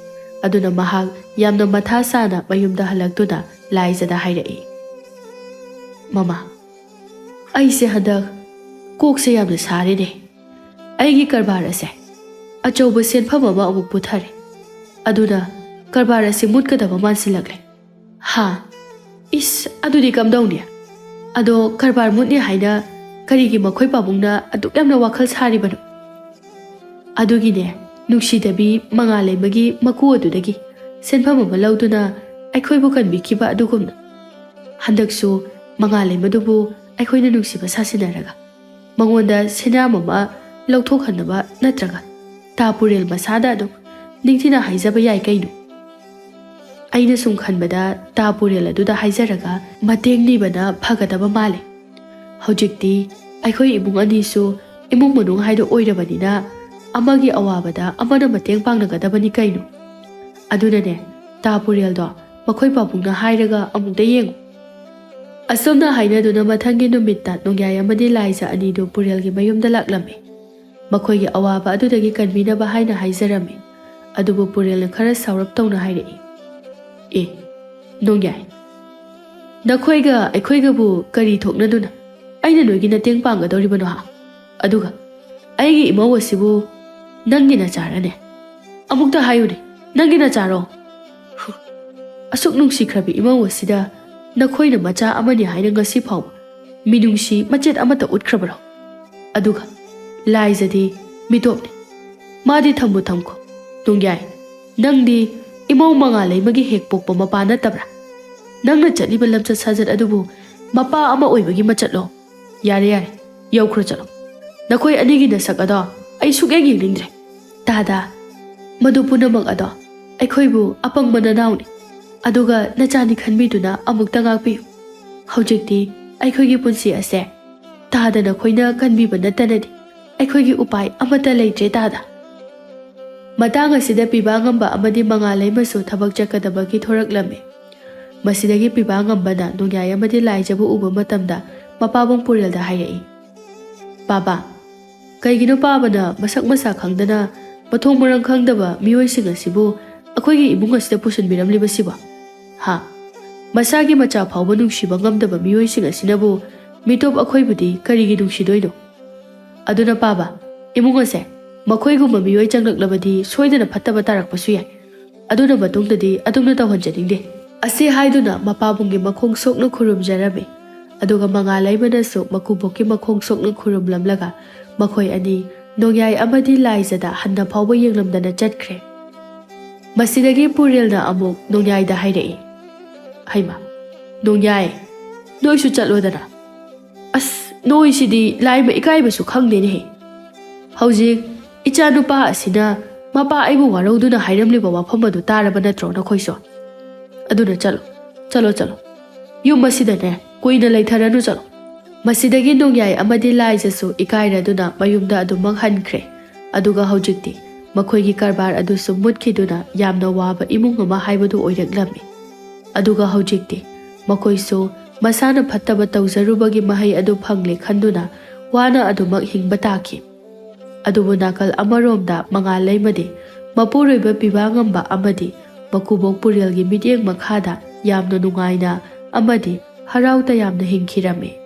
ꯑꯗꯨꯅ ꯃꯍꯥꯛ ꯌꯥꯝꯅ ꯃꯊꯥ ꯁꯥꯅ ꯃꯌꯨꯝꯗ ꯍꯜꯂꯛꯇꯨꯅ ꯂꯥꯏꯖꯗ ꯍꯥꯏꯔꯛꯏ, "ꯃꯃꯥ, ꯑꯩꯁꯦ ꯍꯟꯗꯛ ꯀꯣꯛꯁꯦ ꯌꯥꯝꯅ ꯁꯥꯔꯦꯅꯦ꯫ ꯑꯩꯒꯤ ꯀꯔꯕꯥꯔ ꯑꯁꯦ ꯑꯆꯧꯕ ꯁꯦꯟꯐꯝ ꯑꯃ ꯑꯃꯨꯛ ꯄꯨꯊꯔꯦ꯫ ꯑꯗꯨꯅ ꯀꯔꯕꯥꯔ ꯑꯁꯤ ꯃꯨꯠꯀꯗꯕ ꯃꯥꯟꯁꯤꯜꯂꯛꯂꯦ꯫ ꯍꯥ? ꯏꯁ, ꯑꯗꯨꯗꯤ ꯀꯝꯗꯧꯅꯤ? ꯑꯗꯣ ꯀꯔꯕꯥꯔ ꯃꯨꯠꯅꯤ ꯍꯥꯏꯅ ꯀꯔꯤꯒꯤ ꯃꯈꯣꯏ ꯄꯥꯕꯨꯡꯅ ꯑꯗꯨꯛ ꯌꯥꯝꯅ ꯋꯥꯈꯜ ꯁꯥꯔꯤꯕꯅꯣ? ꯑꯗꯨꯒꯤꯅꯦ, ꯅꯨꯡꯁꯤꯗꯕꯤ ꯃꯉꯥꯂꯩꯃꯒꯤ ꯃꯀꯨ ꯑꯗꯨꯗꯒꯤ ꯁꯦꯟꯐꯝ ꯑꯃ ꯂꯧꯗꯨꯅ ꯑꯩꯈꯣꯏꯕꯨ ꯀꯟꯕꯤꯈꯤꯕ ꯑꯗꯨꯒꯨꯝꯅ, ꯍꯟꯗꯛꯁꯨ ꯃꯉꯥꯂꯩꯃꯗꯨꯕꯨ ꯑꯩꯈꯣꯏꯅ ꯅꯨꯡꯁꯤꯕ ꯁꯥꯁꯤꯟꯅꯔꯒ ꯃꯉꯣꯟꯗ ꯁꯦꯟꯌꯥꯝ ꯑꯃ ꯂꯧꯊꯣꯛꯍꯟꯅꯕ ꯅꯠꯇ꯭ꯔꯒ ꯇꯥ ꯄꯨꯔꯦꯜ ꯃꯁꯥꯗ ꯑꯗꯨꯝ ꯅꯤꯡꯊꯤꯅ ꯍꯥꯏꯖꯕ ꯌꯥꯏ ꯀꯩꯅꯣ꯫ ꯑꯩꯅ ꯁꯨꯝ ꯈꯟꯕꯗ ꯇꯥ ꯄꯨꯔꯦꯜ ꯑꯗꯨꯗ ꯍꯥꯏꯖꯔꯒ ꯃꯇꯦꯡ ꯅꯤꯕꯅ ꯐꯒꯗꯕ ꯃꯥꯜꯂꯦ꯫ ꯍꯧꯖꯤꯛꯇꯤ ꯑꯩꯈꯣꯏ ꯏꯃꯨꯡ ꯑꯅꯤꯁꯨ ꯏꯃꯨꯡ ꯃꯅꯨꯡ ꯍꯥꯏꯗꯣ ꯑꯣꯏꯔꯕꯅꯤꯅ ꯑꯃꯒꯤ ꯑꯋꯥꯕꯗ ꯑꯃꯅ ꯃꯇꯦꯡ ꯄꯥꯡꯅꯒꯗꯕꯅꯤ ꯀꯩꯅꯣ꯫ ꯑꯗꯨꯅꯅꯦ, ꯇꯥ ꯄꯨꯔꯦꯜꯗꯣ ꯃꯈꯣꯏ ꯄꯥꯕꯨꯡꯅ ꯍꯥꯏꯔꯒ ꯑꯃꯨꯛꯇ ꯌꯦꯡꯉꯨ꯫ ꯑꯁꯨꯝꯅ ꯍꯥꯏꯅꯗꯨꯅ ꯃꯊꯪꯒꯤ ꯅꯨꯃꯤꯠꯇ ꯅꯣꯡꯌꯥꯏ ꯑꯃꯗꯤ ꯂꯥꯏꯖ ꯑꯅꯤꯗꯨ ꯄꯨꯔꯦꯜꯒꯤ ꯃꯌꯨꯝꯗ ꯂꯥꯛꯂꯝꯃꯤ꯫ ꯃꯈꯣꯏꯒꯤ ꯑꯋꯥꯕ ꯑꯗꯨꯗꯒꯤ ꯀꯟꯕꯤꯅꯕ ꯍꯥꯏꯅ ꯍꯥꯏꯖꯔꯝꯃꯤ꯫ ꯑꯗꯨꯕꯨ ꯄꯨꯔꯦꯜꯅ ꯈꯔ ꯁꯥꯎꯔꯞ ꯇꯧꯅ ꯍꯥꯏꯔꯛꯏ, "ꯑꯦ, ꯅꯣꯡꯌꯥꯏ, ꯅꯈꯣꯏꯒ ꯑꯩꯈꯣꯏꯒꯕꯨ ꯀꯔꯤ ꯊꯣꯛꯅꯗꯨꯅ ꯑꯩꯅ ꯅꯣꯏꯒꯤ ꯃꯇꯦꯡ ꯄꯥꯡꯒꯗꯧꯔꯤꯕꯅꯣ ꯍꯥ? ꯑꯗꯨꯒ ꯑꯩꯒꯤ ꯏꯃꯧ ꯑꯁꯤꯕꯨ ꯅꯪꯒꯤ ꯅꯆꯥꯔꯅꯦ? ꯑꯃꯨꯛꯇ ꯍꯥꯏꯌꯨꯅꯦ, ꯅꯪꯒꯤ ꯅꯆꯥꯔꯣ? ꯍꯨ, ꯑꯁꯨꯛ ꯅꯨꯡꯁꯤꯈ꯭ꯔꯕꯤ ꯏꯃꯧ ꯑꯁꯤꯗ ꯅꯈꯣꯏꯅ ꯃꯆꯥ ꯑꯃꯅꯤ ꯍꯥꯏꯅ ꯉꯁꯤ ꯐꯥꯎꯕ ꯃꯤꯅꯨꯡꯁꯤ ꯃꯆꯦꯠ ꯑꯃꯠꯇ ꯎꯠꯈ꯭ꯔꯕꯔꯣ? ꯑꯗꯨꯒ ꯂꯥꯏꯖꯗꯤ ꯃꯤꯇꯣꯞꯅꯤ꯫ ꯃꯥꯗꯤ ꯊꯝꯕꯨ ꯊꯝꯈꯣ꯫ ꯅꯣꯡꯌꯥꯏ, ꯅꯪꯗꯤ ꯏꯃꯧ ꯃꯉꯥꯂꯩꯃꯒꯤ ꯍꯦꯛ ꯄꯣꯛꯄ ꯃꯄꯥ ꯅꯠꯇꯕ꯭ꯔꯥ? ꯅꯪꯅ ꯆꯠꯂꯤꯕ ꯂꯝꯆꯠ ꯁꯥꯖꯠ ꯑꯗꯨꯕꯨ ꯃꯄꯥ ꯑꯃ ꯑꯣꯏꯕꯒꯤ ꯃꯆꯠꯂꯣ? ꯌꯥꯔꯦ, ꯌꯥꯔꯦ, ꯌꯧꯈ꯭ꯔꯣ ꯆꯠꯂꯣ꯫ ꯅꯈꯣꯏ ꯑꯅꯤꯒꯤ ꯅꯁꯛ ꯑꯗꯣ ꯑꯩ ꯁꯨꯛꯌꯦꯡ ꯌꯦꯡꯅꯤꯡꯗ꯭ꯔꯦ꯫ ꯇꯥꯗ, ꯃꯗꯨ ꯄꯨꯝꯅꯃꯛ ꯑꯗꯣ ꯑꯩꯈꯣꯏꯕꯨ ꯑꯄꯪꯕ ꯅꯅꯥꯎꯅꯤ꯫ ꯑꯗꯨꯒ ꯅꯆꯥꯅꯤ ꯈꯟꯕꯤꯗꯨꯅ ꯑꯃꯨꯛꯇ ꯉꯥꯛꯄꯤꯌꯨ꯫ ꯍꯧꯖꯤꯛꯇꯤ ꯑꯩꯈꯣꯏꯒꯤ ꯄꯨꯟꯁꯤ ꯑꯁꯦ ꯇꯥꯗ ꯅꯈꯣꯏꯅ ꯀꯟꯕꯤꯕ ꯅꯠꯇꯅꯗꯤ ꯑꯩꯈꯣꯏꯒꯤ ꯎꯄꯥꯏ ꯑꯃꯠꯇ ꯂꯩꯇ꯭ꯔꯦ ꯇꯥꯗ꯫ ꯃꯇꯥꯡ ꯑꯁꯤꯗ ꯄꯤꯕꯥ ꯉꯝꯕ ꯑꯃꯗꯤ ꯃꯉꯥꯂꯩꯃꯁꯨ ꯊꯕꯛ ꯆꯠꯀꯗꯕꯒꯤ ꯊꯣꯔꯛꯂꯝꯃꯤ꯫ ꯃꯁꯤꯗꯒꯤ ꯄꯤꯕꯥ ꯉꯝꯕꯅ ꯅꯣꯡꯌꯥꯏ ꯑꯃꯗꯤ ꯂꯥꯏꯖꯕꯨ ꯎꯕ ꯃꯇꯝꯗ ꯃꯄꯥꯕꯨꯡ ꯄꯨꯔꯦꯜꯗ ꯍꯥꯏꯔꯛꯏ, "ꯄꯥꯕꯥ, ꯀꯩꯒꯤꯅꯣ ꯄꯥꯕꯅ ꯃꯁꯛ ꯃꯁꯥ ꯈꯪꯗꯅ ꯃꯊꯣꯡ ꯃꯔꯝ ꯈꯪꯗꯕ ꯃꯤꯑꯣꯏꯁꯤꯡ ꯑꯁꯤꯕꯨ ꯑꯩꯈꯣꯏꯒꯤ ꯏꯃꯨꯡ ꯑꯁꯤꯗ ꯄꯨꯁꯤꯟꯕꯤꯔꯝꯂꯤꯕꯁꯤꯕꯣ? ꯍꯥ? ꯃꯁꯥꯒꯤ ꯃꯆꯥ ꯐꯥꯎꯕ ꯅꯨꯡꯁꯤꯕ ꯉꯝꯗꯕ ꯃꯤꯑꯣꯏꯁꯤꯡ ꯑꯁꯤꯅꯕꯨ ꯃꯤꯇꯣꯞ ꯑꯩꯈꯣꯏꯕꯨꯗꯤ ꯀꯔꯤꯒꯤ ꯅꯨꯡꯁꯤꯗꯣꯏꯅꯣ? ꯑꯗꯨꯅ ꯄꯥꯕ, ꯏꯃꯨꯡ ꯑꯁꯦ ꯃꯈꯣꯏꯒꯨꯝꯕ ꯃꯤꯑꯣꯏ ꯆꯪꯂꯛꯂꯕꯗꯤ ꯁꯣꯏꯗꯅ ꯐꯠꯇꯕ ꯇꯥꯔꯛꯄꯁꯨ ꯌꯥꯏ꯫ ꯑꯗꯨꯅ ꯃꯇꯨꯡꯗꯗꯤ ꯑꯗꯨꯝꯅ ꯇꯧꯍꯟꯖꯅꯤꯡꯗꯦ꯫ ꯑꯁꯤ ꯍꯥꯏꯗꯨꯅ ꯃꯄꯥꯕꯨꯡꯒꯤ ꯃꯈꯣꯡ ꯁꯣꯛꯅ ꯈꯨꯔꯨꯝꯖꯔꯝꯃꯤ꯫ ꯑꯗꯨꯒ ꯃꯉꯥꯜꯂꯩꯃꯅꯁꯨ ꯃꯀꯨꯕꯣꯛꯀꯤ ꯃꯈꯣꯡ ꯁꯣꯛꯅ ꯈꯨꯔꯨꯝꯂꯝꯂꯒ ꯃꯈꯣꯏ ꯑꯅꯤ ꯅꯣꯡꯌꯥꯏ ꯑꯃꯗꯤ ꯂꯥꯏꯖꯗ ꯍꯟꯅ ꯐꯥꯎꯕ ꯌꯦꯡꯂꯝꯗꯅ ꯆꯠꯈ꯭ꯔꯦ꯫ ꯃꯁꯤꯗꯒꯤ ꯄꯨꯔꯦꯜꯅ ꯑꯃꯨꯛ ꯅꯣꯡꯌꯥꯏꯗ ꯍꯥꯏꯔꯛꯏ, "ꯍꯩꯃꯥ, ꯅꯣꯡꯌꯥꯏ, ꯅꯣꯏꯁꯨ ꯆꯠꯂꯣꯗꯅ꯫ ꯑꯁ, ꯅꯣꯏꯁꯤꯗꯤ ꯂꯥꯏꯃ ꯏꯀꯥꯏꯕꯁꯨ ꯈꯪꯗꯦꯅꯦꯍꯦ꯫ ꯍꯧꯖꯤꯛ ꯏꯆꯥꯅꯨꯄꯥ ꯑꯁꯤꯅ ꯃꯄꯥ ꯑꯩꯕꯨ ꯋꯥꯔꯧꯗꯨꯅ ꯍꯥꯏꯔꯝꯂꯤꯕ ꯋꯥꯐꯝ ꯑꯗꯨ ꯇꯥꯔꯕ ꯅꯠꯇ꯭ꯔꯣ ꯅꯈꯣꯏꯁꯨ? ꯑꯗꯨꯅ ꯆꯠꯂꯣ, ꯆꯠꯂꯣ, ꯆꯠꯂꯣ꯫ ꯌꯨꯝ ꯑꯁꯤꯗꯅꯦ ꯀꯨꯏꯅ ꯂꯩꯊꯔꯅꯨ, ꯆꯠꯂꯣ꯫" ꯃꯁꯤꯗꯒꯤ ꯅꯣꯡꯌꯥꯏ ꯑꯃꯗꯤ ꯂꯥꯏꯖꯁꯨ ꯏꯀꯥꯏꯔꯗꯨꯅ ꯃꯌꯨꯝꯗ ꯑꯗꯨꯃꯛ ꯍꯟꯈ꯭ꯔꯦ꯫ ꯑꯗꯨꯒ ꯍꯧꯖꯤꯛꯇꯤ ꯃꯈꯣꯏꯒꯤ ꯀꯔꯕꯥꯔ ꯑꯗꯨꯁꯨ ꯃꯨꯠꯈꯤꯗꯨꯅ ꯌꯥꯝꯅ ꯋꯥꯕ ꯏꯃꯨꯡ ꯑꯃ ꯍꯥꯏꯕꯗꯨ ꯑꯣꯏꯔꯛꯂꯝꯃꯤ꯫ ꯑꯗꯨꯒ ꯍꯧꯖꯤꯛꯇꯤ ꯃꯈꯣꯏꯁꯨ ꯃꯁꯥꯅ ꯐꯠꯇꯕ ꯇꯧꯖꯔꯨꯕꯒꯤ ꯃꯍꯩ ꯑꯗꯨ ꯐꯪꯂꯦ ꯈꯟꯗꯨꯅ ꯋꯥꯅ ꯑꯗꯨꯃꯛ ꯍꯤꯡꯕ ꯇꯥꯈꯤ꯫ ꯑꯗꯨꯕꯨ ꯅꯥꯀꯜ ꯑꯃꯔꯣꯝꯗ ꯃꯉꯥꯜꯂꯩꯃꯗꯤ ꯃꯄꯨꯔꯣꯏꯕ ꯄꯤꯕꯥ ꯉꯝꯕ ꯑꯃꯗꯤ ꯃꯀꯨꯕꯣꯛ ꯄꯨꯔꯦꯜꯒꯤ ꯃꯤꯠꯌꯦꯡ ꯃꯈꯥꯗ ꯌꯥꯝꯅ ꯅꯨꯡꯉꯥꯏꯅ ꯑꯃꯗꯤ ꯍꯔꯥꯎ ꯇꯌꯥꯝꯅ ꯍꯤꯡꯈꯤꯔꯝꯃꯤ꯫